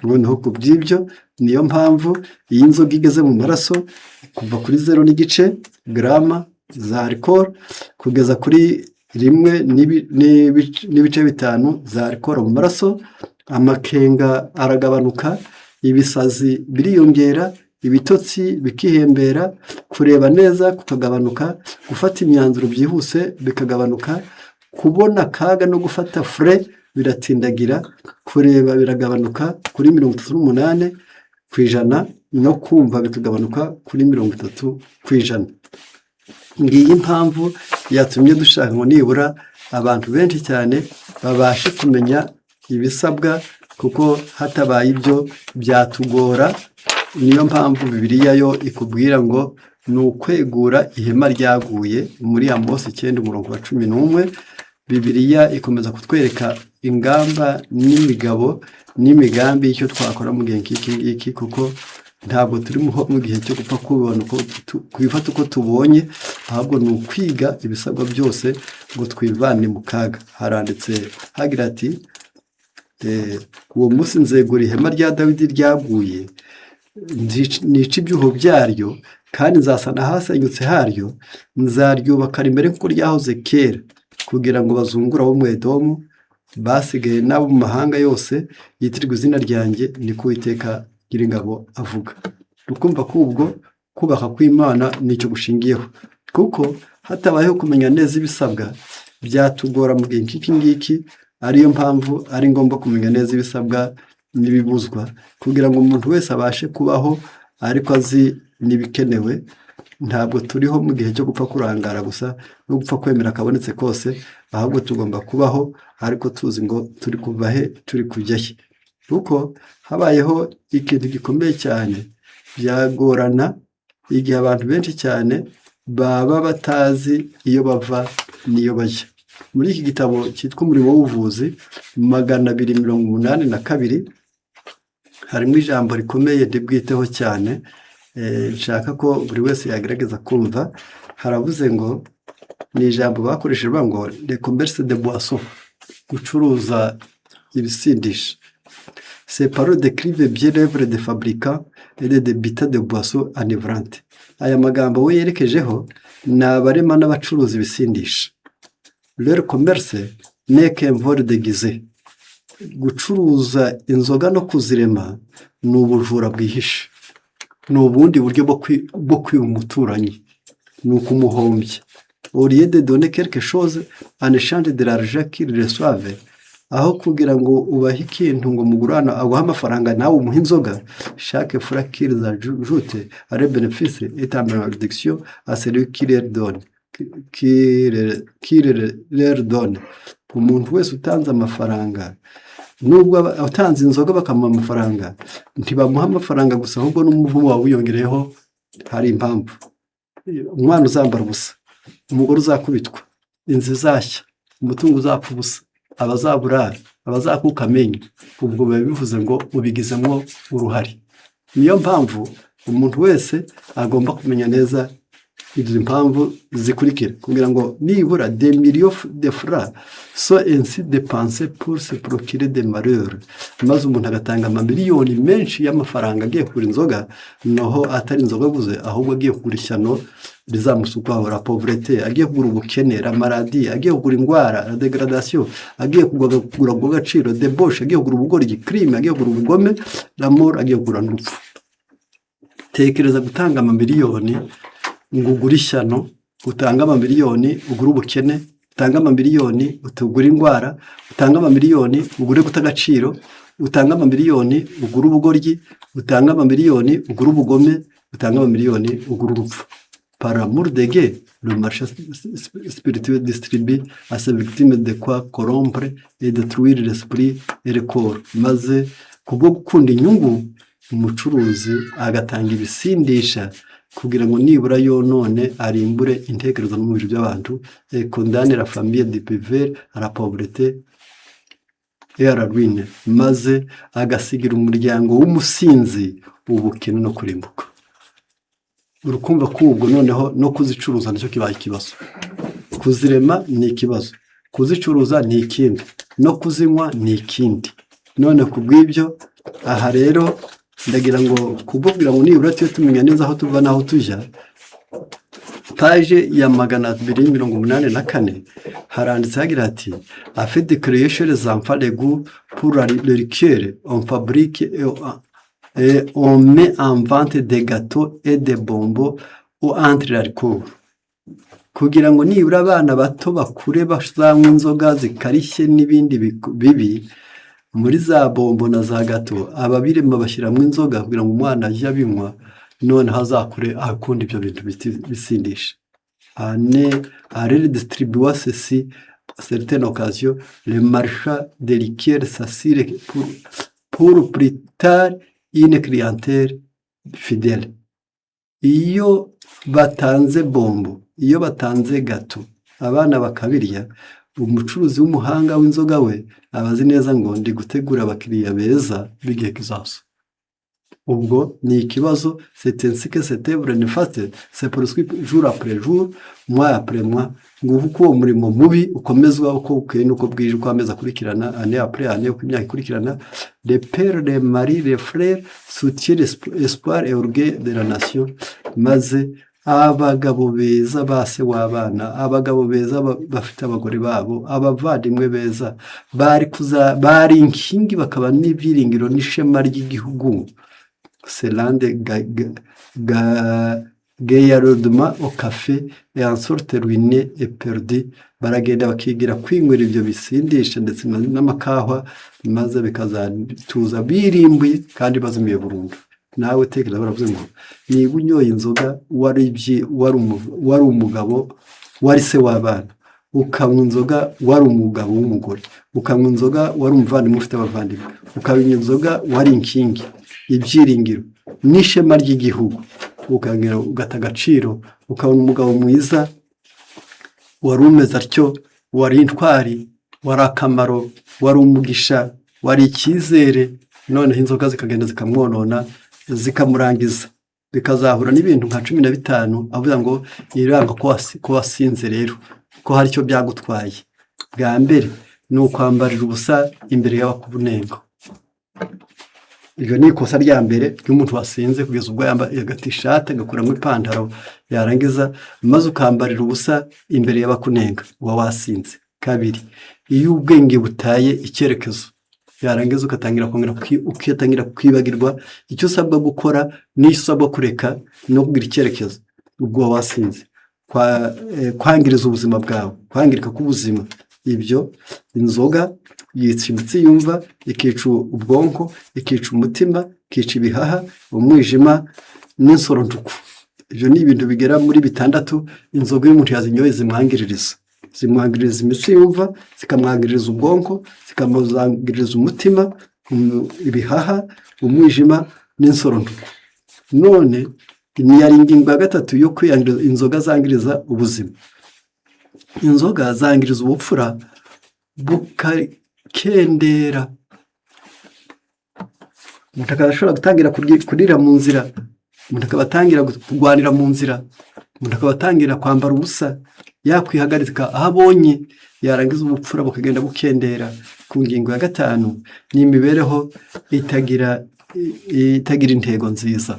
Noneho ku by'ibyo, niyo mpamvu iyo inzoga igeze mu maraso kuva kuri 0.5 garama za alcool kugeza kuri 1.5 za alcool mu maraso, amakenga aragabanuka, ibisazi biriyongera, ibitotsi bikihembera, kureba neza kukagabanuka, gufata imyanzuro byihuse bikagabanuka, kubona akaga no gufata frein biratindagira, kureba biragabanuka kuri 38%, no kumva bikagabanuka kuri 30%. Ngiyi impamvu yatumye dushaka ngo nibura abantu benshi cyane babashe kumenya ibisabwa, kuko hatabaye ibyo byatugora. Niyo mpamvu Bibiliya yo ikubwira ngo ni ukwegura ihema ryaguye, muri Amosi 9 umurongo wa 11. Bibiliya ikomeza kutwereka ingamba n'imigabo n'imigambi y'icyo twakora mu gihe nk'iki ngiki, kuko ntabwo turi mu gihe cyo gupfa kubibona uko kubifata uko tubonye, ahubwo ni ukwiga ibisabwa byose ngo twivane mu kaga. Haranditse hagira ati: "Uwo munsi nzegura ihema rya Dawidi ryaguye, nica ibyuho byaryo, kandi nzasana ahasenyutse haryo, nzaryubaka rimere nk'uko ryahoze kera, kugira ngo bazungure abo mu Edomu basigaye n'abo mu mahanga yose yitirirwa izina ryanjye, niko Uwiteka Nyiringabo avuga." Ukumva ko ubwo kubaka kw'Imana nicyo gushingiyeho, kuko hatabayeho kumenya neza ibisabwa byatugora mu gihe nk'iki ngiki. Ariyo mpamvu ari ngombwa kumenya neza ibisabwa n'ibibuzwa, kugira ngo umuntu wese abashe kubaho ariko azi n'ibikenewe. Ntabwo turiho mu gihe cyo gupfa kurangara gusa no gupfa kwemera akabonetse kose, ahubwo tugomba kubaho ariko tuzi ngo turi kuva he, turi kujya he, kuko habayeho ikintu gikomeye cyane. Byagorana igihe abantu benshi cyane baba batazi iyo bava n'iyo bajya. Muri iki gitabo cyitwa Umurimo w'Ubuvuzi, 282, harimo ijambo rikomeye ndibwiteho cyane, nshaka ko buri wese yagerageza kumva. Haravuze ngo, ni ijambo bakoresheje bavuga ngo "le commerce de boisson", gucuruza ibisindisha. "Ces paroles décrivent bien l'œuvre des fabricants et des débitants de boissons enivrantes." Aya magambo we yerekejeho ni abarema n'abacuruza ibisindisha. "Leur commerce n'est qu'un vol déguisé." Gucuruza inzoga no kuzirema ni ubujura bwihishe, ni ubundi buryo bwo kwiba umuturanyi, ni ukumuhombya. "Au lieu de donner quelque chose en échange de l'argent qu'ils reçoivent", aho kugira ngo ubahe ikintu ngo mugurane, aguhe amafaranga nawe umuhe inzoga, "chaque franc qu'ils ajoutent à leur bénéfice est une malédiction à celui qui leur donne, qui leur donne." Umuntu wese utanze amafaranga, nubwo utanze inzoga bakamuha amafaranga, ntibamuha amafaranga gusa, ahubwo n'umuvumo wawe wiyongereyeho. Hari impamvu: umwana uzambara ubusa, umugore uzakubitwa, inzu izashya, umutungo uzapfa ubusa, abazaburara, abazakuka amenyo. Ubwo biba bivuze ngo ubigizemo uruhare. Niyo mpamvu umuntu wese agomba kumenya neza izi mpamvu zikurikira, kugira ngo nibura "des millions de francs sont ainsi dépensés pour se procurer des malheurs". Maze umuntu agatanga amamiliyoni menshi y'amafaranga agiye kugura inzoga, noho atari inzoga aguze, ahubwo agiye kugura ishyano rizamusukwaho, la pauvreté, agiye kugura ubukene, la maladie, agiye kugura indwara, la dégradation, agiye kugura agaciro, débauche, agiye kugura ubugoryi, crime, agiye kugura ubugome, la mort, agiye kugura n'urupfu. Tekereza gutanga amamiliyoni ngo ugure ishyano, utange amamiliyoni ugure ubukene, utange amamiliyoni utugure indwara, utange amamiliyoni ugure guta agaciro, utange amamiliyoni ugure ubugoryi, utange amamiliyoni ugure ubugome, utange amamiliyoni ugure urupfu. "Par amour de gain, le marchand spiritueux distribue à ses victimes de quoi corrompre et détruire l'esprit et le corps." Maze kubwo gukunda inyungu, umucuruzi agatanga ibisindisha kugira ngo nibura yonone, arimbure intekerezo n'umubiri by'abantu, "et condamne la famille du buveur à la pauvreté et à la ruine". Maze agasigira umuryango w'umusinzi ubukene no kurimbuka. Urukumva ko ubwo noneho no kuzicuruza nicyo kibaye ikibazo. Kuzirema ni ikibazo, kuzicuruza ni ikindi, no kuzinywa ni ikindi. None ku bw'ibyo, aha rero ndagira ngo kubabwira ngo nibura tujye tumenya neza aho tuva n'aho tujya. Page ya 284 haranditse hagira ati: "Afin de créer chez les enfants le goût pour la liqueur, on fabrique et on met en vente des gâteaux et des bonbons où entre l'alcool." Kugira ngo nibura abana bato bakure bazanywa inzoga zikarishye n'ibindi bibi, muri za bombo na za gâteau, ababirema bashyiramo inzoga kugira ngo umwana ajye abinywa, noneho azakure akunda ibyo bintu bisindisha. "En leur distribuant ceci à certaines occasions, le marchand de liqueurs s'assure pour plus tard une clientèle fidèle." Iyo batanze bombo, iyo batanze gâteau, abana bakabirya, umucuruzi w'umuhanga w'inzoga we aba azi neza ngo ndi gutegura abakiriya beza b'igihe kizaza. Ubwo ni ikibazo. "C'est ainsi que cette œuvre néfaste se poursuit jour après jour, mois après mois." Nguko uko uwo murimo mubi ukomezwa uko bukeye n'uko bwije, uko amezi akurikirana, année après année, uko imyaka ikurikirana. "Les pères, les maris, les frères soutiennent espoir et orgueil de la nation." Maze abagabo beza, ba se w'abana, abagabo beza bafite abagore babo, abavandimwe beza, bari kuza bari inkingi, bakaba n'ibyiringiro n'ishema ry'igihugu, se rendent gaillardement au café et en sortent ruinés et perdus. Baragenda bakigira kwinywera ibyo bisindisha ndetse n'amakahwa, maze bikazatuza birimbuye kandi bazimiye burundu. Nawe tekereza, baravuze ngo niba unyoye inzoga wari umugabo, wari se w'abana. Ukanywa inzoga wari umugabo w'umugore, ukanywa inzoga wari umuvandimwe ufite abavandimwe, ukanywa inzoga wari inkingi, ibyiringiro n'ishema ry'igihugu, ukongera ugata agaciro, ukabona umugabo mwiza wari umeze atyo, wari intwari, wari akamaro, wari umugisha, wari icyizere, noneho inzoga zikagenda zikamwonona, zikamurangiza, bikazahura n'ibintu nka 15, avuga ngo iranga ko wasinze rero, ko hari icyo byagutwaye. Bwa mbere ni ukwambarira ubusa imbere y'abakubunenga. Iryo ni ikosa rya mbere ry'umuntu wasinze, kugeza ubwo yambaye agatishati agakuramo ipantaro, yarangiza maze ukambarira ubusa imbere y'abakunenga, uba wasinze. Kabiri, iyo ubwenge butaye icyerekezo, yarangiza ugatangira kongera ugatangira kwibagirwa icyo usabwa gukora n'icyo usabwa kureka no kugira icyerekezo, ubwo uba wasinze. Kwangiriza ubuzima bwawe, kwangirika k'ubuzima, ibyo inzoga yica imitsi yumva, ikica ubwonko, ikica umutima, ikica ibihaha, umwijima n'insorontuku. Ibyo ni ibintu bigera muri bitandatu inzoga iyo umuntu yazinyoye zimwangiririza. Zimwangiriza imitsi yumva, zikamwangiriza ubwonko, zikamwangiriza umutima, ibihaha, umwijima n'insorontuku. None ni yari ingingo ya gatatu yo kwiyangiriza, inzoga zangiriza ubuzima. Inzoga zangiriza ubupfura bukakendera. Umuntu akaba ashobora gutangira kurira mu nzira, umuntu akaba atangira kurwanira mu nzira, umuntu akaba atangira kwambara ubusa, yakwihagarika aho abonye, yarangiza ubupfura bukagenda bukendera. Ku ngingo ya gatanu ni imibereho itagira intego nziza.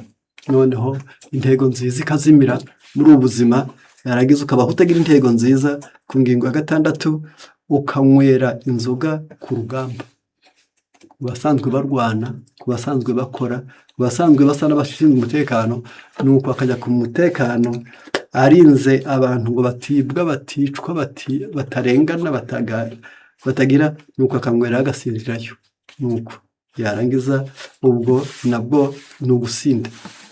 Noneho intego nziza ikazimira muri ubu buzima, yarangiza ukabaho utagira intego nziza. Ku ngingo ya gatandatu, ukanywera inzoga ku rugamba. Ku basanzwe barwana, ku basanzwe bakora, ku basanzwe basa n'abashinzwe umutekano, nuko akajya ku mutekano arinze abantu ngo batibwa, baticwa, batarengana, batagira, nuko akanywera agasinzirayo. Nuko yarangiza ubwo nabwo ni ugusinda,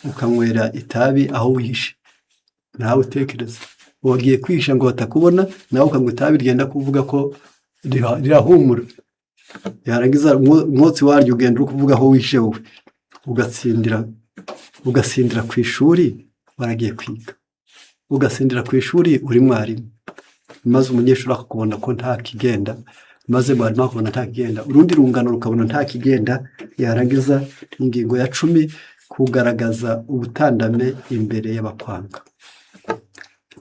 ukanywera itabi aho wihishe. Nawe utekereza, wagiye kwihisha ngo batakubona, nawe ukanywa itabi ryenda kuvuga ko rirahumura, yarangiza umwotsi waryo ugenda uri kuvuga aho wishe wowe, ugasindira ku ishuri waragiye kwiga, ugasindira ku ishuri uri mwarimu, maze umunyeshuri akakubona ko nta kigenda, maze mwarimu akabona nta kigenda, urundi rungano rukabona nta kigenda. Yarangiza ingingo ya 10, kugaragaza ubutandame imbere y'abakwanga.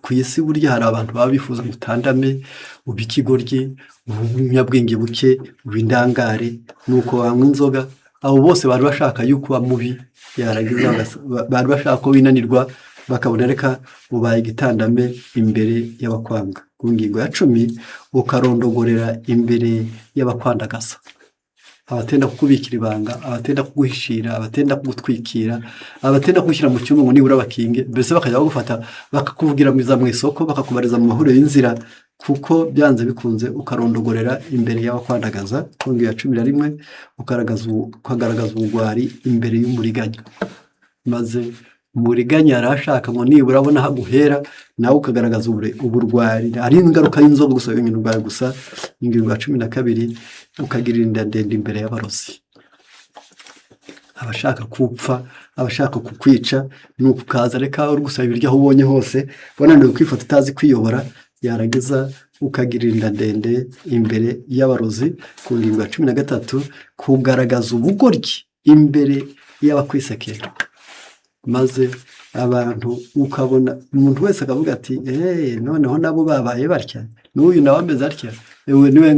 Ku isi burya hari abantu baba bifuza ngo utandame, ube ikigoryi, ube umunyabwenge buke, ube indangare, nuko wanywa inzoga. Abo bose bari bashaka yuko uba mubi, yarangiza bari bashaka ko winanirwa, bakabona reka ubaye igitandame imbere y'abakwanga. Ku ngingo ya 10, ukarondogorera imbere y'abakwandagaza, abatenda kukubikira ibanga, abatenda kuguhishira, abatenda kugutwikira, abatenda kugushyira mu cyumba ngo nibura bakinge, mbese bakajya bagufata bakakuvugira mu isoko, bakakubariza mu mahuriro y'inzira, kuko byanze bikunze ukarondogorera imbere y'abakwandagaza. Ku ngingo ya 11, ukagaragaza ubugwari imbere y'umuriganya, maze umuriganya yari ashaka ngo nibura abone aho aguhera, nawe ukagaragaza uburwari, ari ingaruka y'inzoga gusa yonyine ubwayo gusa. Ingingo ya 12, ukagira inda ndende imbere y'abarozi, abashaka kupfa, abashaka kukwica, nuko ukaza reka uri gusaba ibiryo aho ubonye hose, wananiwe kwifata, utazi kwiyobora, yarangiza ukagira inda ndende imbere y'abarozi. Ku ngingo ya 13, kugaragaza ubugoryi imbere y'abakwisekera, maze abantu ukabona umuntu wese akavuga ati: "Eee, noneho nabo babaye batya, n'uyu nawe ameze atya, uwo niwe,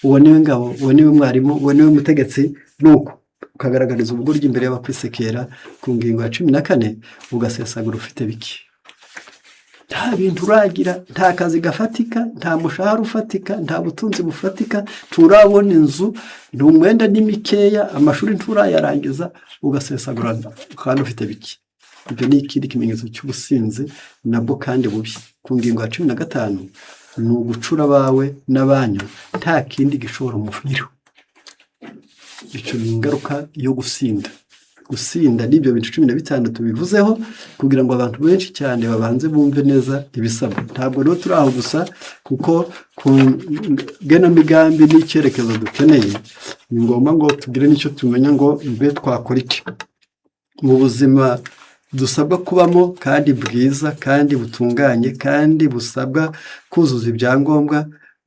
uwo niwe ngabo, uwo niwe mwarimu, uwo niwe mutegetsi." Nuko ukagaragariza ubugoryi imbere y'abakwisekera. Ku ngingo ya 14, ugasesagura ufite bike, nta bintu uragira, nta kazi gafatika, nta mushahara ufatika, nta butunzi bufatika, nturabona inzu, umwenda ni mikeya, amashuri nturayarangiza, ugasesagura kandi ufite bike. Ibyo ni ikindi kimenyetso cy'ubusinzi nabwo kandi bubi. Ku ngingo ya 15, ni ugucura abawe n'abanyu nta kindi gishobora umuviro. Icyo ni ingaruka yo gusinda. Gusinda n'ibyo bintu 15 tubivuzeho kugira ngo abantu benshi cyane babanze bumve neza ibisabwa. Ntabwo rero turi aho gusa, kuko ku ngenamigambi n'icyerekezo dukeneye, ni ngombwa ngo tugire n'icyo tumenya ngo mbe twakora iki mu buzima dusabwa kubamo, kandi bwiza, kandi butunganye, kandi busabwa kuzuza ibyangombwa.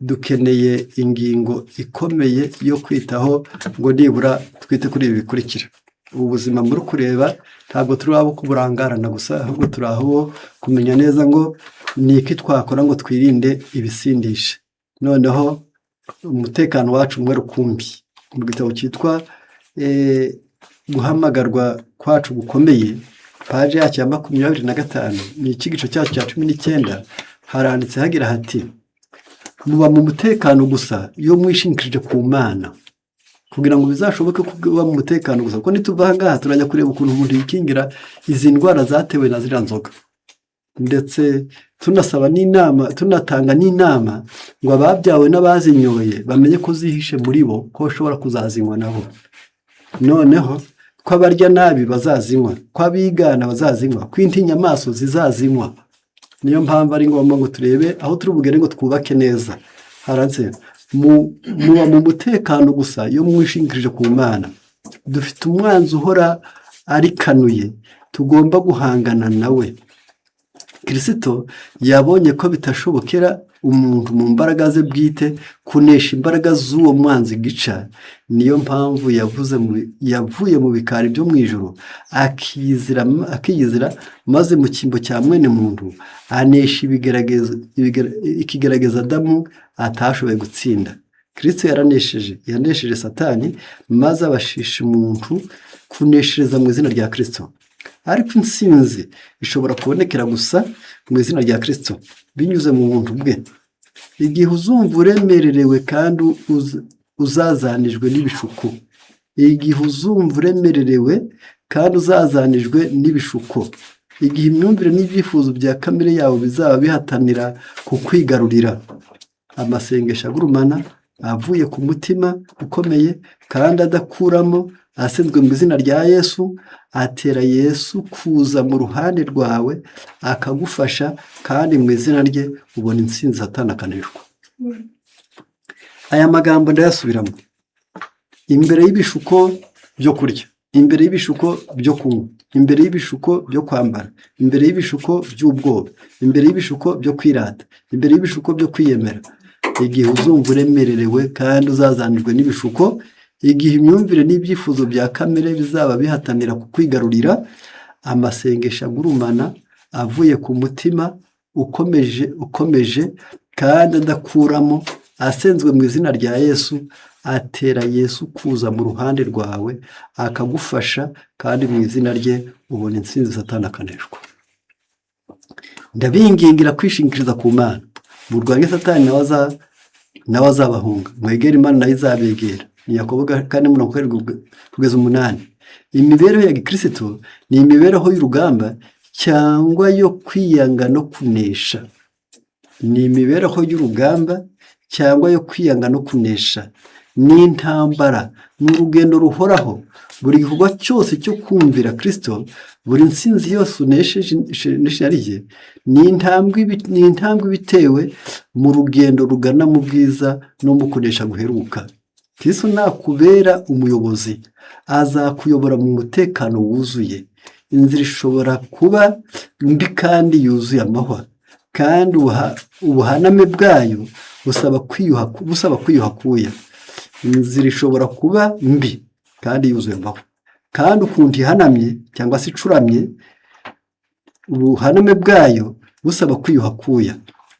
Dukeneye ingingo ikomeye yo kwitaho ngo nibura twite kuri ibi bikurikira. Ubu buzima muri kureba ntabwo turi abo kuburangarana gusa, ahubwo turi aho kumenya neza ngo ni iki twakora ngo twirinde ibisindisha, noneho umutekano wacu umwe rukumbi. Mu gitabo cyitwa Guhamagarwa Kwacu Gukomeye, paji yacyo ya 25, ni icyigisho cyacu cya 19, haranditse hagira hati: "Muba mu mutekano gusa iyo mwishingikirije ku Mana." Kugira ngo bizashoboke kuba mu mutekano gusa, kuko nituva aha ngaha turajya kureba ukuntu umuntu yikingira izi ndwara zatewe na ziriya nzoga, ndetse tunasaba n'inama, tunatanga n'inama ngo ababyawe n'abazinyoye bamenye ko zihishe muri bo, ko bashobora kuzazinywa nabo, noneho ko abarya nabi bazazinywa, ko abigana bazazinywa, ko intinyamaso zizazinywa. Niyo mpamvu ari ngombwa ngo turebe aho turi bugere ngo twubake neza. Haranditse: "Muba mu mutekano gusa iyo mwishingikirije ku Mana." Dufite umwanzi uhora arikanuye tugomba guhangana nawe. Kirisito yabonye ko bitashobokera umuntu mu mbaraga ze bwite kunesha imbaraga z'uwo mwanzi gica. Niyo mpamvu yavuye mu bikari byo mu ijuru, akiyizira, maze mu cyimbo cya mwene muntu anesha ikigerageza Adamu atashoboye gutsinda. Kirisito yaranesheje, yanesheje Satani, maze abashisha umuntu kuneshereza mu izina rya Kirisito. Ariko intsinzi ishobora kubonekera gusa mu izina rya Kirisito, binyuze mu buntu bwe. Igihe uzumva uremererewe kandi uzazanijwe n'ibishuko, igihe uzumva uremererewe kandi uzazanijwe n'ibishuko, igihe imyumvire n'ibyifuzo bya kamere yawe bizaba bihatanira kukwigarurira, amasengesho agurumana avuye ku mutima ukomeye kandi adakuramo, asenzwe mu izina rya Yesu, atera Yesu kuza mu ruhande rwawe akagufasha, kandi mu izina rye ubona intsinzi, Satani akaneshwa. Aya magambo ndayasubiramo: imbere y'ibishuko byo kurya, imbere y'ibishuko byo kunywa, imbere y'ibishuko byo kwambara, imbere y'ibishuko by'ubwoba, imbere y'ibishuko byo kwirata, imbere y'ibishuko byo kwiyemera, igihe uzumva uremererewe kandi uzazanirwe n'ibishuko, igihe imyumvire n'ibyifuzo bya kamere bizaba bihatanira kukwigarurira, amasengesho agurumana avuye ku mutima ukomeje, ukomeje kandi adakuramo, asenzwe mu izina rya Yesu, atera Yesu kuza mu ruhande rwawe akagufasha, kandi mu izina rye ubona intsinzi, Satani akaneshwa. Ndabingingira kwishingikiriza ku Mana. Murwanye Satani, nawe azabahunga. Mwegere Imana, nayo izabegera. Ni Yakobo 4:7-8. Imibereho ya gikristo ni imibereho y'urugamba cyangwa yo kwiyanga no kunesha. Ni imibereho y'urugamba cyangwa yo kwiyanga no kunesha. Ni intambara, ni urugendo ruhoraho. Buri gikorwa cyose cyo kumvira Kirisito, buri ntsinzi yose unesheje ni intambwe ibitewe mu rugendo rugana mu bwiza no mu kunesha guheruka. Kristo nakubera umuyobozi, azakuyobora mu mutekano wuzuye. Inzira ishobora kuba mbi kandi yuzuye amahwa, kandi ubuhaname bwayo busaba kwiyuha kuya. Inzira ishobora kuba mbi kandi yuzuye amahwa, kandi ukuntu ihanamye cyangwa se icuramye, ubuhaname bwayo busaba kwiyuha kuya.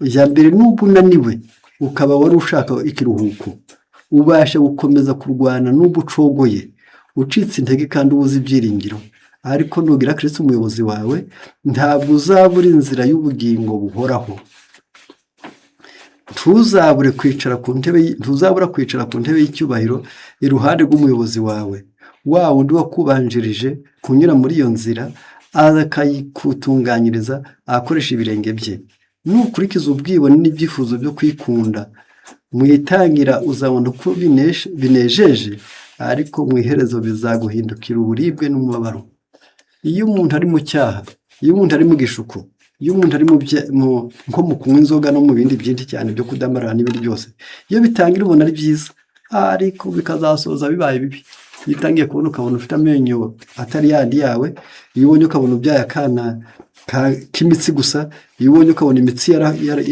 Ijya mbere, nubwo unaniwe ukaba wari ushaka ikiruhuko, ubasha gukomeza kurwana nubwo ucogoye, ucitse intege kandi ubuze ibyiringiro. Ariko nugira Kristo umuyobozi wawe, ntabwo uzabura inzira y'ubugingo buhoraho. Ntuzabura kwicara ku ntebe y'icyubahiro iruhande rw'umuyobozi wawe, wa wundi wakubanjirije kunyura muri iyo nzira, akayikutunganyiriza akoresha ibirenge bye. Nukurikiza ubwibone n'ibyifuzo byo kwikunda mu itangira, uzabona uko binejeje. ariko mu iherezo bizaguhindukira uburibwe n'umubabaro. Iyo umuntu ari mu cyaha, iyo umuntu ari mu gishuko, iyo umuntu ari nko mu kunywa inzoga no mu bindi byinshi cyane byo kudamarara n'ibindi byose, iyo bitangira ubona ari byiza, ariko bikazasoza bibaye bibi. Iyo utangiye kubona ukabona ufite amenyo atari yandi yawe, iyo ubonye ukabona ubyaye akana k'imitsi gusa, iyo ubonye ukabona imitsi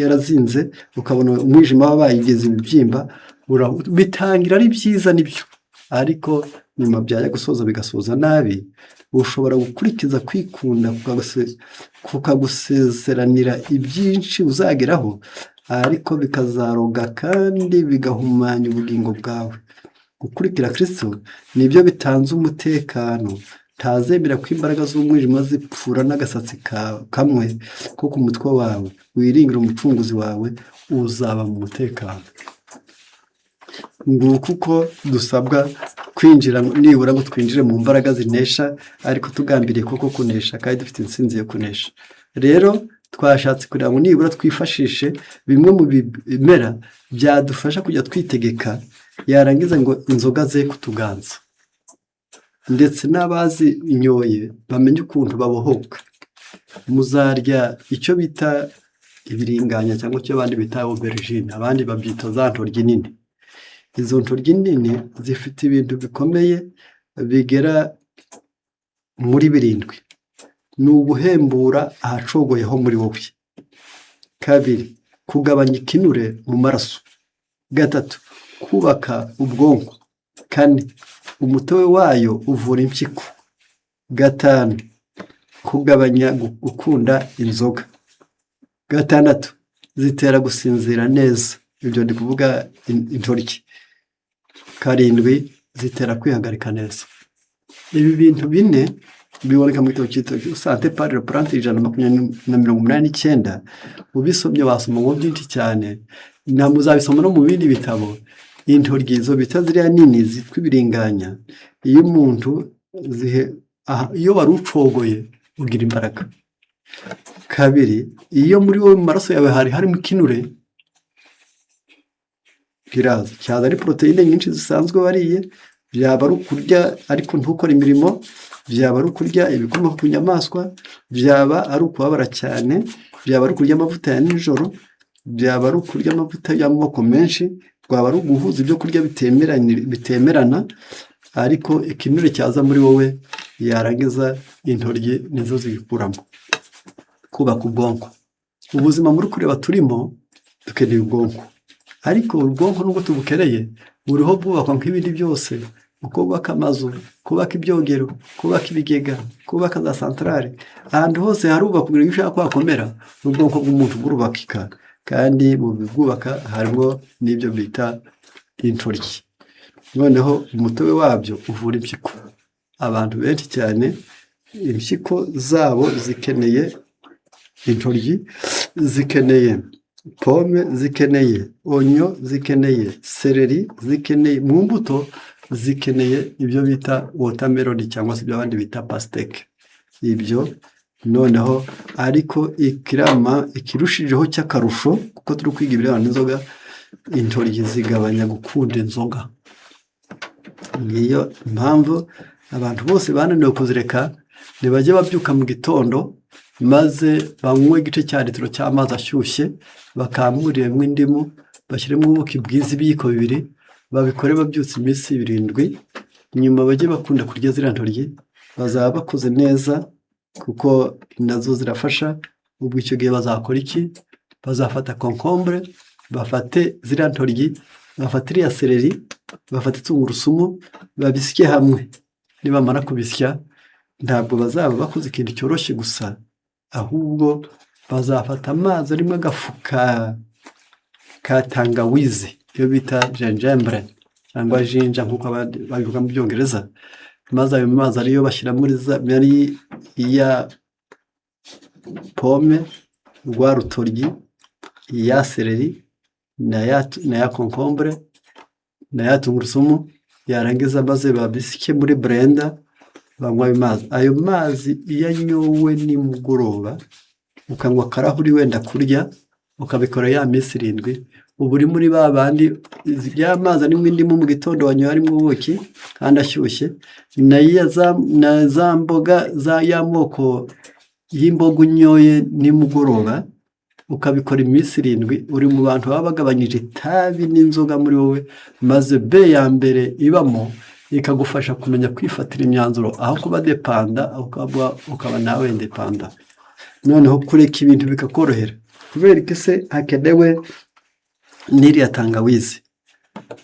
yarazinze, ukabona umwijima wabaye igeze ibibyimba, bitangira ari byiza nibyo, ariko nyuma byajya gusoza bigasoza nabi. Ushobora gukurikiza kwikunda kukagusezeranira ibyinshi uzageraho, ariko bikazaroga kandi bigahumanya ubugingo bwawe. Gukurikira Kristo nibyo bitanze umutekano. Ntazemera ko imbaraga z'umwijima zipfura n'agasatsi kamwe ko ku mutwe wawe. Wiringire Umucunguzi wawe, uzaba mu mutekano. Nguko uko dusabwa kwinjira, nibura ngo twinjire mu mbaraga zinesha, ariko tugambiriye koko kunesha kandi dufite intsinzi yo kunesha. Rero twashatse kugira ngo nibura twifashishe bimwe mu bimera byadufasha kujya twitegeka, yarangiza ngo inzoga ze kutuganza, ndetse n'abazinyoye bamenye ukuntu babohoka. Muzarya icyo bita ibiringanya cyangwa icyo abandi bita aubergine, abandi babyita za ntoryi nini. Izo ntoryi nini zifite ibintu bikomeye bigera muri birindwi. Ni uguhembura ahacogoye ho muri wowe. Kabiri, kugabanya ikinure mu maraso. Gatatu, kubaka ubwonko. Kane, umutobe wayo uvura impyiko. Gatanu, kugabanya gukunda inzoga. Gatandatu, zitera gusinzira neza, ibyo ndi kuvuga intoryi. Karindwi, zitera kwihagarika neza. Ibi bintu bine biboneka mu gitabo cyitwa Santé par les plantes, 189. Ubisomye wasoma ngo byinshi cyane, na muzabisoma no mu bindi bitabo. Intoryi izo bita ziriya nini zitwa ibiringanya, iyo umuntu zihe aha, iyo wari ucogoye ugira imbaraga. Kabiri, iyo muri wowe mu maraso yawe hari harimo ikinure kiraza, cyaza ari poroteyine nyinshi zisanzwe wariye, byaba ari ukurya ariko ntukore imirimo, byaba ari ukurya ibikomoka ku nyamaswa, byaba ari ukubabara cyane, byaba ari ukurya amavuta ya nijoro, byaba ari ukurya amavuta y'amoko menshi, rwaba ari uguhuza ibyo kurya bitemerana, ariko ikinure cyaza muri wowe, yarangiza intoryi nizo zibikuramo. Kubaka ubwonko, ubuzima muri kureba turimo dukeneye ubwonko, ariko ubwonko nubwo tubukeneye buriho bwubakwa nk'ibindi byose, mu kubaka amazu, kubaka ibyogero, kubaka ibigega, kubaka za santarari, ahantu hose harubakwa kugira ngo iyo ushaka ko hakomera, n'ubwonko bw'umuntu burubakika, kandi mu bibwubaka harimo n'ibyo bita intoryi. Noneho umutobe wabyo uvura impyiko. Abantu benshi cyane impyiko zabo zikeneye intoryi, zikeneye pome, zikeneye oignon, zikeneye céleri, zikeneye mu mbuto, zikeneye ibyo bita watermelon cyangwa se ibyo abandi bita pastèque. Ibyo noneho ariko ikirama ikirushijeho cy'akarusho, kuko turi kwiga ibirebana n'inzoga, intoryi zigabanya gukunda inzoga. Ngiyo impamvu abantu bose bananiwe kuzireka, ntibajye babyuka mu gitondo maze banywe igice cya litiro cy'amazi ashyushye, bakamuriremo indimu, bashyiremo ubuki bwiza ibiyiko 2, babikore babyutse iminsi 7, nyuma bajye bakunda kurya ziriya ntoryi, bazaba bakoze neza kuko nazo zirafasha. Ubwo icyo gihe bazakora iki? Bazafata concombre, bafate ziriya ntoryi, bafate iriya céleri, bafate tungurusumu, babisye hamwe. Nibamara kubisya, ntabwo bazaba bakoze ikintu cyoroshye gusa, ahubwo bazafata amazi arimo agafu ka tangawizi, iyo bita gingembre cyangwa ginger nk'uko abandi babivuga mu Byongereza, maze ayo mazi ariyo bashyira muri ya pome, rwa rutoryi, ya céleri na ya concombre na ya tungurusumu, yarangiza maze babisye muri blender, banywa ayo mazi. Ayo mazi iyo anyowe nimugoroba, ukanywa akarahuri wenda kurya, ukabikora ya minsi 7. Uba uri muri ba bandi ya mazi arimo indimu mu gitondo wanyoye arimo ubuki kandi ashyushye, na za mboga y'amoko y'imboga unyoye nimugoroba, ukabikora iminsi 7, uri mu bantu baba bagabanyije itabi n'inzoga muri wowe, maze B ya mbere ibamo ikagufasha kumenya kwifatira imyanzuro aho kuba dépendant, ukaba nawe indépendant. Noneho kureka ibintu bikakorohera. Kubera iki se hakenewe n'iriya tangawizi?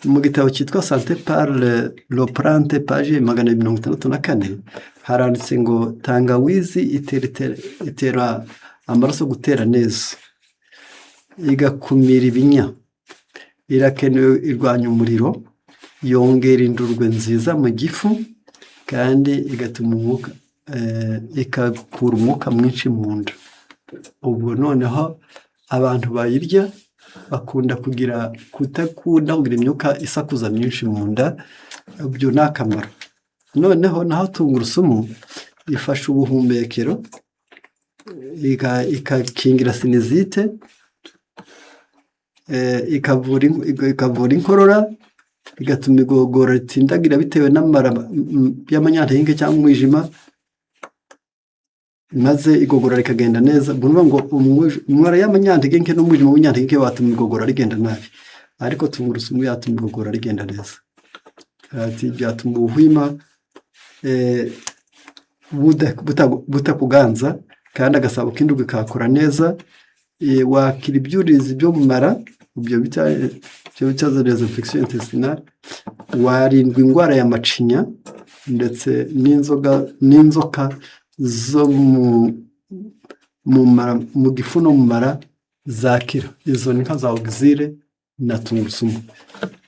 Mu gitabo cyitwa Santé par les plantes, page 264, haranditse ngo tangawizi itera amaraso gutera neza, igakumira ibinya, irakenewe, irwanya umuriro, yongera indurwe nziza mu gifu, kandi igatuma umwuka, ikakura umwuka mwinshi mu nda. Ubwo noneho abantu bayirya bakunda kugira kudakunda kugira imyuka isakuza myinshi mu nda, ibyo ni akamaro. Noneho naho tungurusumu ifasha ubuhumekero, ikakingira sinusite, ikavura inkorora, igatuma igogora ritsindagira bitewe n'amara y'amanyantege cyangwa umwijima, maze igogora rikagenda neza. Ubwo ni ukuvuga ngo umumaro y'amanyantege nke n'umwijima w'inyantege nke watuma igogora rigenda nabi, ariko tungurusumu yatuma igogora rigenda neza. Ati byatuma ubuhwima butakuganza, kandi agasabo k'indurwe kakora neza, wakira ibyuririzi byo mu mara, ibyo bita les infections intestinales, warindwa indwara ya macinya ndetse n'inzoga n'inzoka zo mu mara, mu gifu no mu mara zakira. Izo ni nka za ogisire na tungurusumu.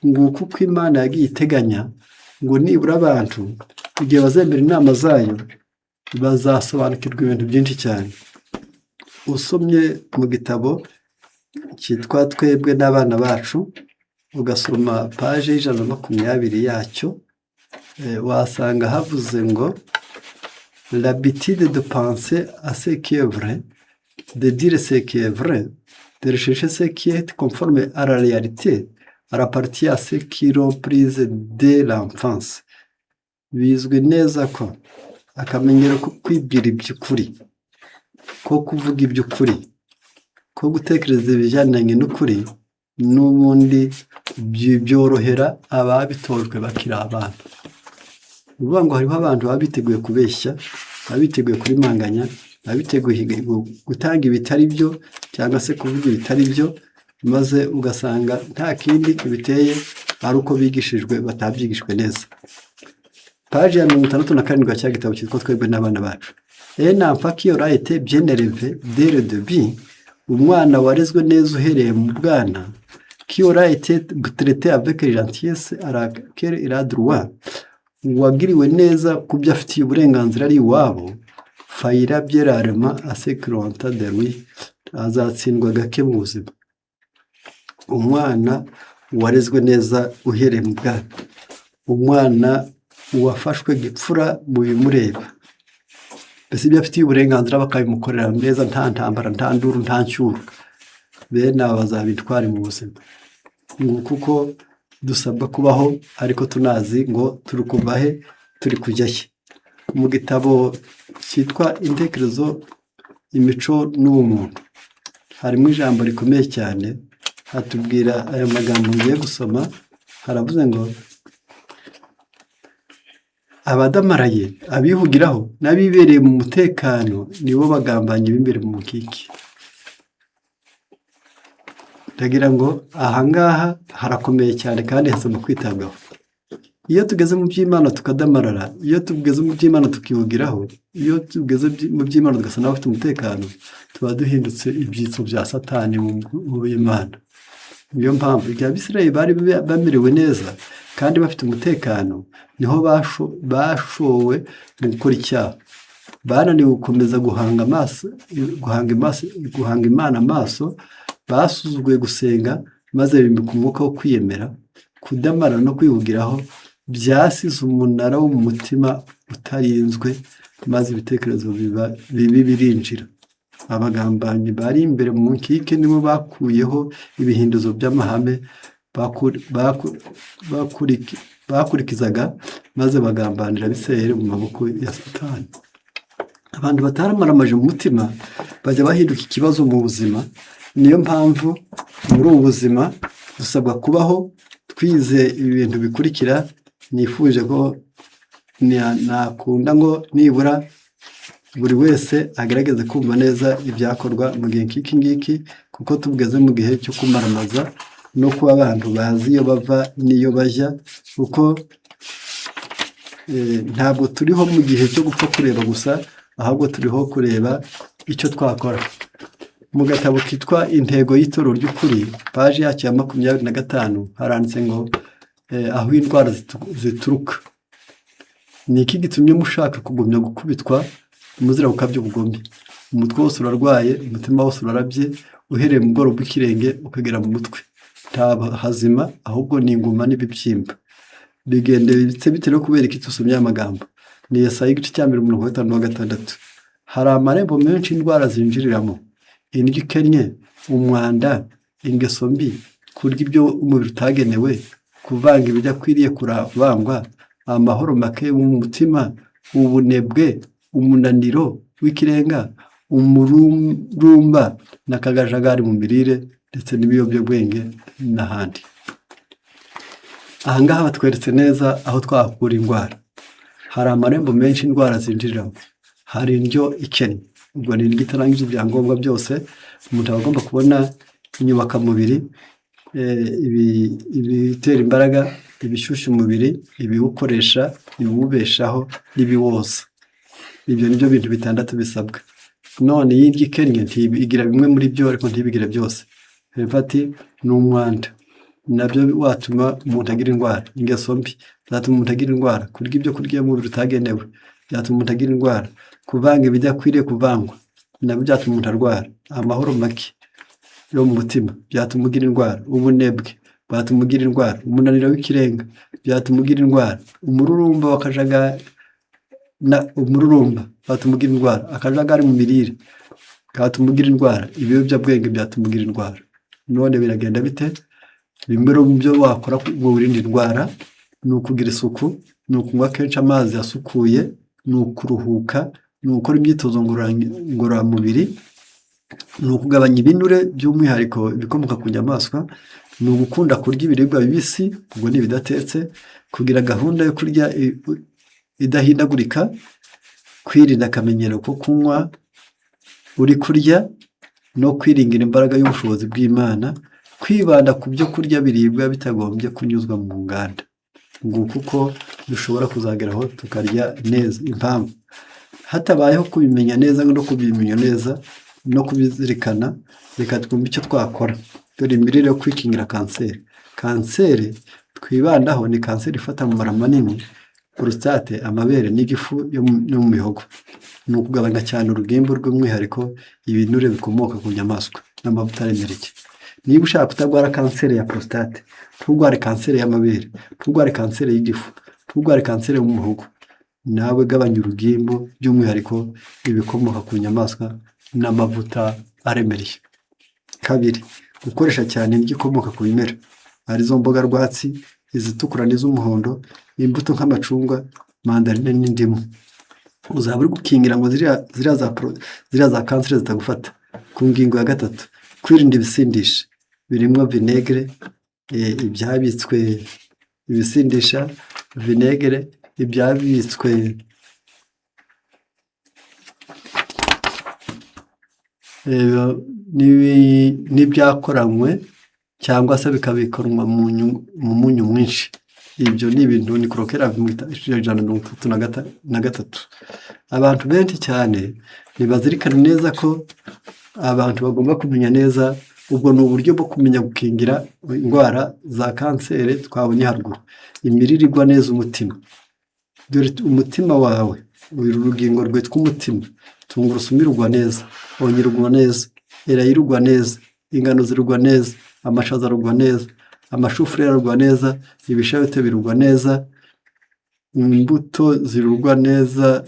Nguko uko Imana yagiye iteganya ngo nibura abantu igihe bazemera inama zayo bazasobanukirwa ibintu byinshi cyane. Usomye mu gitabo cyitwa Twebwe n'abana bacu, ugasoma page y'120 yacyo, wasanga havuze ngo l'habitude de penser à ce qui est vrai, de dire ce qui est vrai, de rechercher ce qui est conforme à la réalité, appartient à ceux qui l'ont prise dès l'enfance. Bizwi neza ko akamenyero ko kwibwira iby'ukuri, ko kuvuga iby'ukuri, ko gutekereza ibijyanye n'ukuri, n'ubundi byorohera ababitojwe bakiri abana. Ni ukuvuga ngo hariho abantu baba biteguye kubeshya, baba biteguye kurimanganya, baba biteguye gutanga ibitari byo cyangwa se kuvuga ibitari byo, maze ugasanga nta kindi kibiteye ari uko bigishijwe batabyigishijwe neza. Page ya 67 ya cya gitabo cyitwa Twebwe n'abana bacu. Un enfant qui aura été bien élevé dès le début, umwana warezwe neza uhereye mu bwana, qui aura été traité avec gentillesse à laquelle il a droit, uwagiriwe neza ku byo afitiye uburenganzira ari iwabo, faillira bien rarement à ce qu'on attend de lui, azatsindwa gake mu buzima. Umwana warezwe neza uhereye mu bwana, umwana wafashwe gipfura mu bimureba, mbese ibyo afitiye uburenganzira bakabimukorera neza, nta ntambara, nta nduru, nta nshyuro, bene aba bazaba intwari mu buzima. Nguko uko dusabwa kubaho, ariko tunazi ngo turi kuva he, turi kujya he. Mu gitabo cyitwa Intekerezo, Imico n'Ubumuntu harimo ijambo rikomeye cyane, hatubwira aya magambo ngiye gusoma. Haravuze ngo abadamaraye, abihugiraho n'abibereye mu mutekano nibo bagambanyi b'imbere mu mukiki. Ndagira ngo ahangaha harakomeye cyane kandi hasaba kwitabwaho. Iyo tugeze mu by'Imana tukadamarara, iyo tugeze mu by'Imana tukihugiraho, iyo tugeze mu by'Imana tugasa n'abafite umutekano, tuba duhindutse ibyitso bya Satani mu b'Imana. Niyo mpamvu igihe Abisirayeli bari bamerewe neza kandi bafite umutekano, niho bashowe mu gukora icyaha. Bananiwe gukomeza guhanga amaso, guhanga Imana amaso, basuzuguye gusenga, maze bimika umwuka wo kwiyemera, kudamarara no kwihugiraho byasize umunara wo mu mutima utarinzwe, maze ibitekerezo bibi birinjira. Abagambanyi bari imbere mu nkike nibo bakuyeho ibihinduzo by'amahame bakurikizaga, maze bagambanira Abisirayeli mu maboko ya Satani. Abantu bataramaramaje mu mutima bajya bahinduka ikibazo mu buzima. Niyo mpamvu muri ubu buzima dusabwa kubaho twize ibi bintu bikurikira. Nifuje ko nakunda ngo nibura buri wese agerageze kumva neza ibyakorwa mu gihe nk'iki ngiki, kuko tugeze mu gihe cyo kumaramaza no kuba abantu bazi iyo bava n'iyo bajya, kuko ntabwo turiho mu gihe cyo gupfa kureba gusa, ahubwo turiho kureba icyo twakora. Mu gatabo kitwa Intego y'Itorero ry'Ukuri, paji yacyo ya 25, haranditse ngo aho indwara zituruka. Ni iki gitumye mushaka kugumya gukubitwa muzira gukabya ubugome? Umutwe wose urarwaye, umutima wose urarabye, uhereye mu bworo bw'ikirenge ukagera mu mutwe. Nta hazima, ahubwo ni inguma n'ibibyimba. Bigendetse bite no kubera iki tusomye aya magambo? Ni Yesaya igice cya 1 umurongo wa 5 wa 6. Hari amarembo menshi indwara zinjiriramo: indyo ikennye, umwanda, ingeso mbi, kurya ibyo umubiri utagenewe, kuvanga ibidakwiriye kuravangwa, amahoro make mu mutima, ubunebwe, umunaniro w'ikirenga, umururumba n'akajagari mu mirire, ndetse n'ibiyobyabwenge n'ahandi. Aha ngaha batweretse neza aho twakura indwara. Hari amarembo menshi indwara zinjiriramo. Hari indyo ikennye, ubwo ni indyo itarangije ibyangombwa byose. Umuntu aba agomba kubona inyubakamubiri, ibitera imbaraga, ibishyushya umubiri, ibiwukoresha, ibiwubeshaho n'ibiwoza. Ibyo ni byo bintu bitandatu bisabwa. None iyo indyo ikennye igira bimwe muri byo ariko ntibigire byose. Hepfo ati ni umwanda, nabyo watuma umuntu agira indwara. Ingeso mbi zatuma umuntu agira indwara. Kurya ibyo kurya umubiri utagenewe byatuma umuntu agira indwara. Kuvanga ibidakwiriye kuvangwa nabyo byatuma umuntu arwara. Amahoro make yo mu mutima byatuma ugira indwara. Ubunebwe bwatuma ugira indwara. Umunaniro w'ikirenga byatuma ugira indwara. Umururumba w'akajagari na umururumba watuma ugira indwara. Akajagari mu mirire katuma ugira indwara. Ibiyobyabwenge byatuma ugira indwara. None biragenda bite? Bimwe mu byo wakora ngo wirinde indwara ni ukugira isuku, ni ukunywa kenshi amazi asukuye, ni ukuruhuka, ni ugukora imyitozo ngororamubiri, ni ukugabanya ibinure by'umwihariko ibikomoka ku nyamaswa, ni ugukunda kurya ibiribwa bibisi, ubwo ni ibidatetse, kugira gahunda yo kurya idahindagurika, kwirinda akamenyero ko kunywa uri kurya, no kwiringira imbaraga y'ubushobozi bw'Imana, kwibanda ku byo kurya biribwa bitagombye kunyuzwa mu nganda. Nguko uko dushobora kuzageraho tukarya neza. Impamvu hatabayeho kubimenya neza no kubimenya neza no kubizirikana, reka twumve icyo twakora. Dore imirire yo kwikingira kanseri. Kanseri twibandaho ni kanseri ifata mu mara manini, prostate, amabere n'igifu yo mu mihogo. Ni ukugabanya cyane urugimbu, rw'umwihariko ibinure bikomoka ku nyamaswa n'amavuta aremereye. Niba ushaka kutarwara kanseri ya prostate, nturware kanseri y'amabere, nturware kanseri y'igifu, nturware kanseri yo mu muhogo, nawe gabanya urugimbu, by'umwihariko ibikomoka ku nyamaswa n'amavuta aremereye. Kabiri, gukoresha cyane indyo ikomoka ku bimera, arizo mboga rwatsi, izitukura n'iz'umuhondo, imbuto nk'amacunga, mandarine n'indimu. Uzaba uri gukingira ngo ziriya za kanseri zitagufata. Ku ngingo ya gatatu, kwirinda ibisindisha birimo vinegere, ibyabitswe, ibisindisha, vinegere, ibyabitswe n'ibyakoranywe cyangwa se bikabikanwa mu munyu mwinshi. Ibyo ni ibintu ni korokera 133. Abantu benshi cyane ntibazirikana neza ko abantu bagomba kumenya neza. Ubwo ni uburyo bwo kumenya gukingira indwara za kanseri twabonye haruguru. Imirire igwa neza umutima. Dore umutima wawe, uru rugingo rwitwa umutima: tungurusumu irugwa neza, onyo irugwa neza, elayo irugwa neza, ingano zirugwa neza, amashaza arugwa neza, amashufureri arugwa neza, ibishayote birugwa neza, imbuto zirugwa neza.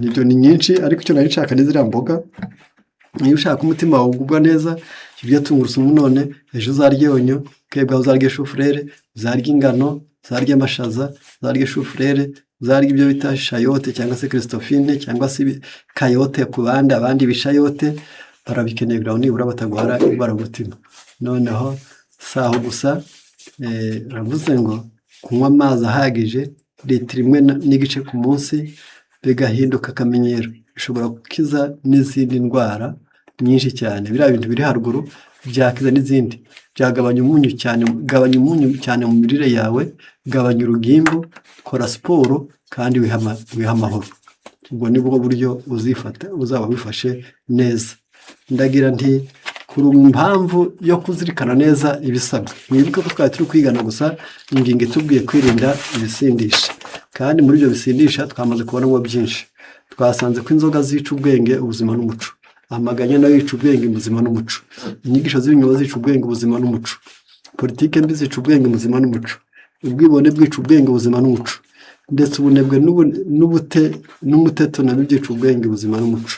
Ibyo ni nyinshi, ariko icyo nari nshaka ni ziriya mboga. Niba ushaka umutima wawe ugubwa neza, jya urya tungurusumu none, ejo uzarye oignon, bukeye bwaho uzarye chou-fleur, uzarye ingano, uzarye amashaza, uzarye chou-fleur, uzarye ibyo bita chayote cyangwa se christophine cyangwa se kayote ku bandi, abandi bishayote, barabikeneye kugira ngo nibura batagwara indwara y'umutima. Noneho si aho gusa, baravuze ngo kunywa amazi ahagije, litiro 1.5 ku munsi, bigahinduka akamenyero, bishobora gukiza n'izindi ndwara nyinshi cyane. Biriya bintu biri haruguru byakiza n'izindi, byagabanya umunyu cyane, gabanya umunyu cyane mu mirire yawe, gabanya urugimbu, kora siporo kandi wihe amahoro. Ubwo ni bwo buryo uzifata, uzaba wifashe neza. Ndagira nti kuri impamvu yo kuzirikana neza ibisabwa. Mwibuke ko twari turi kwigana gusa ingingo itubwiye kwirinda ibisindisha, kandi muri ibyo bisindisha twamaze kubonamo byinshi. Twasanze ko inzoga zica ubwenge, ubuzima n'umuco. Amaganya nayo yica ubwenge, ubuzima n'umuco. Inyigisho z'ibinyoma zica ubwenge, ubuzima n'umuco. Politike mbi zica ubwenge, ubuzima n'umuco. Ubwibone bwica ubwenge, ubuzima n'umuco. Ndetse ubunebwe n'ubute n'umuteto nabyo byica ubwenge, ubuzima n'umuco.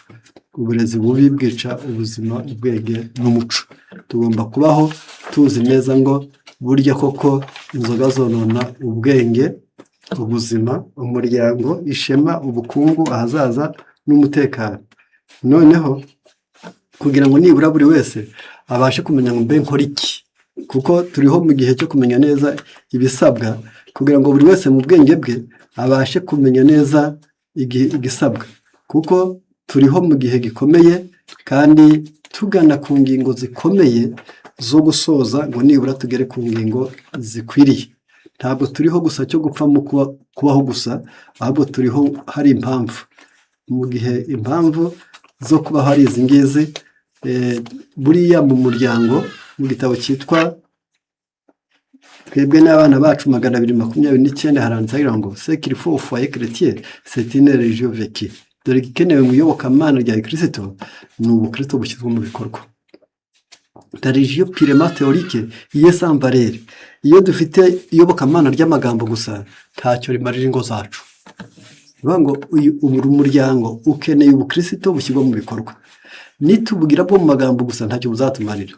Uburezi bubi bwica ubuzima, ubwenge n'umuco. Tugomba kubaho tuzi neza ngo burya koko inzoga zonona ubwenge, ubuzima, umuryango, ishema, ubukungu, ahazaza n'umutekano. Noneho kugira ngo nibura buri wese abashe kumenya ngo mbe nkora iki, kuko turiho mu gihe cyo kumenya neza ibisabwa, kugira ngo buri wese mu bwenge bwe abashe kumenya neza igisabwa, kuko turiho mu gihe gikomeye kandi tugana ku ngingo zikomeye zo gusoza ngo nibura tugere ku ngingo zikwiriye. Ntabwo turiho gusa cyo gupfa mu kubaho gusa, ahubwo turiho hari impamvu. Mu gihe impamvu zo kubaho ari izi ngizi, buriya mu muryango, mu gitabo cyitwa Twebwe n'abana bacu 229 haranditse hagira ngo: "Ce qu'il faut au foyer chrétien, c'est une religion vécue." Dore igikenewe mu iyobokamana rya Gikristo ni ubukristo bushyizwe mu bikorwa. La religion purement théorique est sans valeur. Iyo dufite iyobokamana ry'amagambo gusa, ntacyo rimarira ingo zacu. Ni ukuvuga ngo uyu umuryango ukeneye ubukristo bushyirwa mu bikorwa. Nitubugira bwo mu magambo gusa, ntacyo buzatumarira.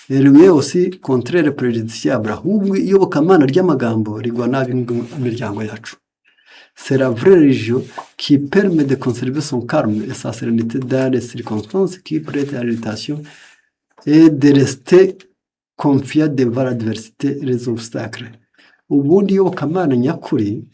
Elle est aussi contraire préjudiciable. Ahubwo iyobokamana ry'amagambo rigwa nabi imiryango yacu. C'est la vraie religion qui permet de conserver son calme et sa sérénité dans les circonstances qui prêtent à l'irritation et de rester confiant devant l'adversité et les obstacles. Ubundi iyobokamana nyakuri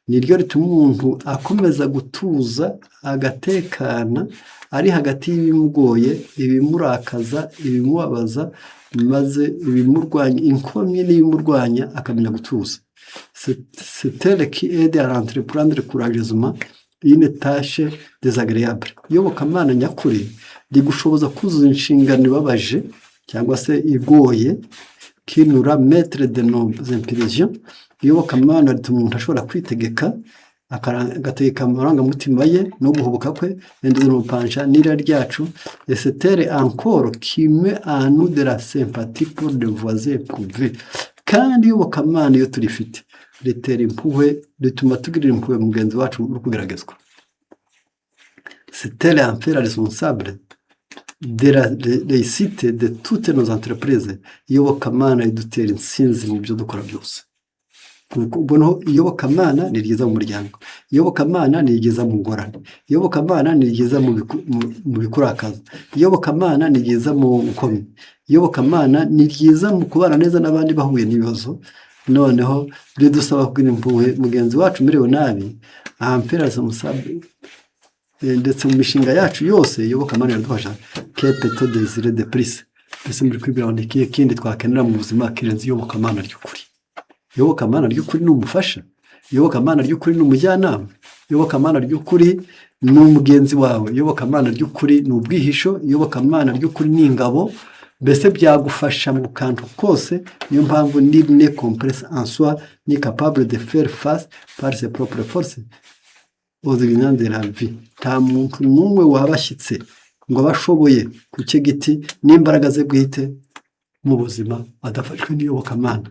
ni ryo rituma umuntu akomeza gutuza, agatekana ari hagati y'ibimugoye, ibimurakaza, ibimubabaza, maze ibimurwanya, inkomyi n'ibimurwanya, akamenya gutuza. C'est elle qui aide à entreprendre courageusement une tâche désagréable. Iyobokamana nyakuri rigushoboza kuzuza inshingano ibabaje cyangwa se igoye, qui nous rend maître de nos impulsions. Iyobokamana rituma umuntu ashobora kwitegeka, agategeka amarangamutima ye no guhubuka kwe, de nos penchants, n'irari ryacu. Et c'est elle encore qui met en nous de la sympathie pour les voisins éprouvés. Kandi iyobokamana iyo turifite ritera impuhwe, rituma tugirira impuhwe mugenzi wacu uri kugeragezwa. C'est elle enfin la responsable de la réussite de toutes nos entreprises. Iyobokamana ridutera intsinzi mu byo dukora byose. Ubwo noneho iyobokamana ni ryiza mu muryango, iyobokamana ni ryiza mu ngorane, iyobokamana ni ryiza mu bikurakaza, iyobokamana ni ryiza mu nkomyi, iyobokamana ni ryiza mu kubana neza n'abandi bahuye n'ibibazo. Noneho ridusaba kugira impuhwe mugenzi wacu umerewe nabi, ahamferaza musabe. Ndetse mu mishinga yacu yose iyobokamana iradufasha. Que peut-on désirer de plus? Mbese muri kwibwira ngo ni ikihe kindi twakenera mu buzima kirenze iyobokamana ry'ukuri? Iyobokamana ry'ukuri ni umufasha, iyobokamana ry'ukuri ni umujyanama, iyobokamana ry'ukuri ni umugenzi wawe, iyobokamana ry'ukuri ni ubwihisho, iyobokamana ry'ukuri ni ingabo. Mbese byagufasha mu kantu kose. Niyo mpamvu nul n'est complet en soi ni capable de faire face par ses propres forces aux exigences de la vie. Nta muntu n'umwe waba ashyitse ngo abe ashoboye ku cye giti n'imbaraga ze bwite mu buzima adafashwe n'iyobokamana.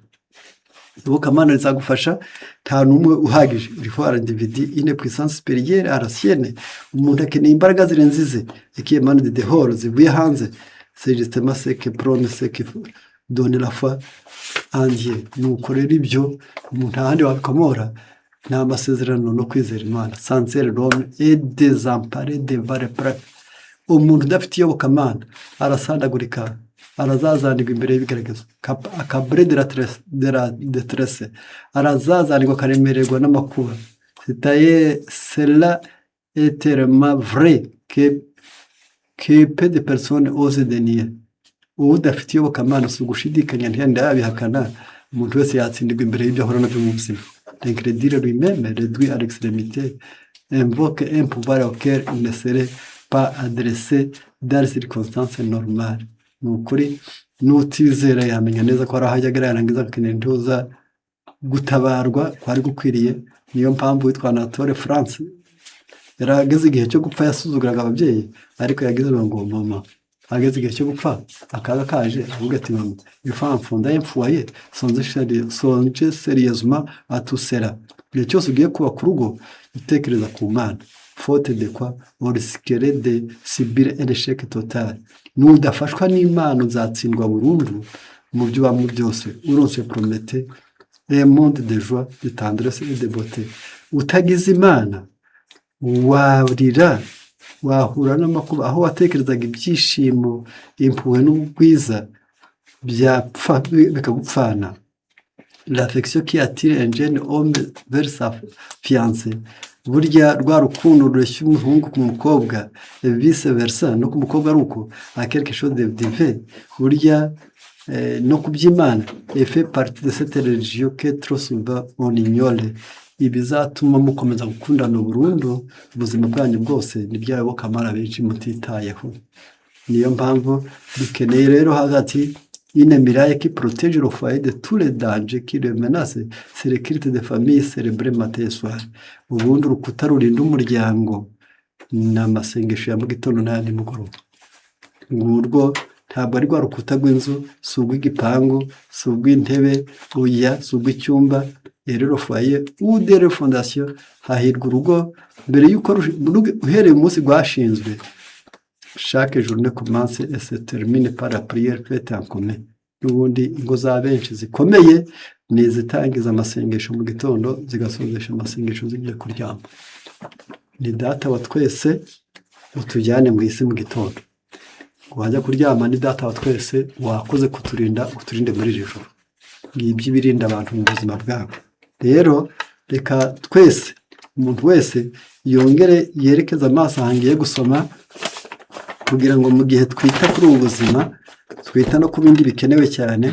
Iyobokamana rizagufasha, nta n'umwe uhagije. Il faut à l'individu une puissance supérieure à la sienne. Umuntu akeneye imbaraga zirenze ize, et qui émane de dehors, zivuye hanze. C'est justement ce que prône, ce que donne la foi en Dieu. Nuko rero ibyo umuntu ahandi wabikomora ni amasezerano no kwizera Imana. Sans elle, l'homme est désemparé devant l'épreuve. Umuntu udafite iyobokamana arasandagurika, arazazanirwa imbere y'ibigaragazo, accablé de la détresse, arazazanirwa, akaremererwa n'amakuba. C'est cela est tellement vrai que peu de personnes osent dénier. Udafite iyobokamana, si ugushidikanya, ntiyenda yabihakana, umuntu wese yatsindirwa imbere y'ibyo ahura nabyo mu buzima. L'incrédule lui-même, réduit à l'extrémité, invoque un pouvoir auquel il ne serait pas adressé dans les circonstances normales. Ni ukuri, n'utizera yamenya neza ko hari aho ajya agera, yarangiza agakenera intuza gutabarwa kwari gukwiriye. Niyo mpamvu witwa Anatole France yari ageze igihe cyo gupfa, yasuzuguraga ababyeyi, ariko yagize ngo mama ageze igihe cyo gupfa, akaga kaje, avuga ati: "Mama, il faut fonder un foyer, songe sérieusement à tout cela." Igihe cyose ugiye kubaka urugo, utekereza ku Mana, faute de quoi on risquerait de subir un échec total. Nudafashwa n'Imana, uzatsindwa burundu mu byo ubamo byose. Où l'on se promettait un monde de joie, de tendresse et de beauté. Utagize Imana, warira, wahura n'amakuba, aho watekerezaga ibyishimo, impuhwe n'ubwiza byapfa bikagupfana. L'affection qui attire un jeune homme vers sa fiancée, burya rwa rukundo rureshya umuhungu ku mukobwa, vice versa, no ku mukobwa ari uko, a quelque chose de divin, burya no ku by'Imana, et fait partie de cette religion que trop souvent on ignore. Ibizatuma mukomeza gukundana burundu ubuzima bwanyu bwose ni bya yobokamana benshi mutitayeho. Niyo mpamvu dukeneye rero hagati une muraille qui protège le foyer de tous les dangers qui le menacent, c'est le culte de famille célébré matin et soir. Ubundi urukuta rurinda umuryango ni amasengesho ya mu gitondo n'aya nimugoroba. Ngurwo ntabwo ari rwa rukuta rw'inzu, si urw'igipangu, si urw'intebe, oya, si urw'icyumba. Rero foyer où dès la fondation, hahirwa urugo mbere y'uko uhereye umunsi rwashinzwe, chaque journée commence et se termine par la prière faite en commun. N'ubundi ingo za benshi zikomeye ni izitangiza amasengesho mu gitondo, zigasozesha amasengesho zigiye kuryama. Ni Data wa twese utujyane mu isi mu gitondo, wajya kuryama, ni Data wa twese wakoze kuturinda, uturinde muri iri joro. Ngibyo ibirinda abantu mu buzima bwabo. Rero reka twese, umuntu wese yongere yerekeze amaso aha ngiye gusoma, kugira ngo mu gihe twita kuri ubu buzima, twita no ku bindi bikenewe cyane,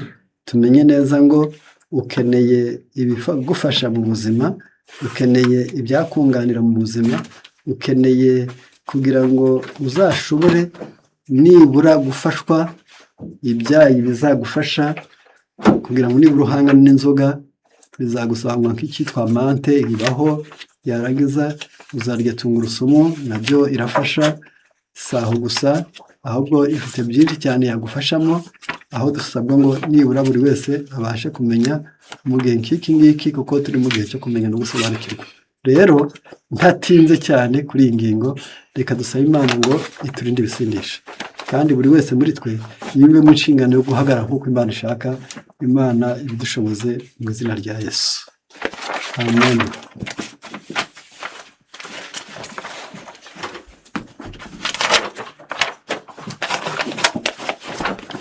tumenye neza ngo ukeneye ibigufasha mu buzima, ukeneye ibyakunganira mu buzima, ukeneye kugira ngo uzashobore nibura gufashwa ibyayi bizagufasha kugira ngo nibura uhangane n'inzoga. Bizagusaba nk'icyitwa menthe, ibaho, yarangiza uzarya tungurusumu, nabyo irafasha. Si aho gusa, ahubwo ifite byinshi cyane yagufashamo, aho dusabwa ngo nibura buri wese abashe kumenya mu gihe nk'iki ngiki, kuko turi mu gihe cyo kumenya no gusobanukirwa. Rero ntatinze cyane kuri iyi ngingo, reka dusabe Imana ngo iturinde ibisindisha, kandi buri wese muri twe yiyumvemo inshingano yo guhagarara nk'uko Imana ishaka. Imana ibidushoboze mu izina rya Yesu, amen.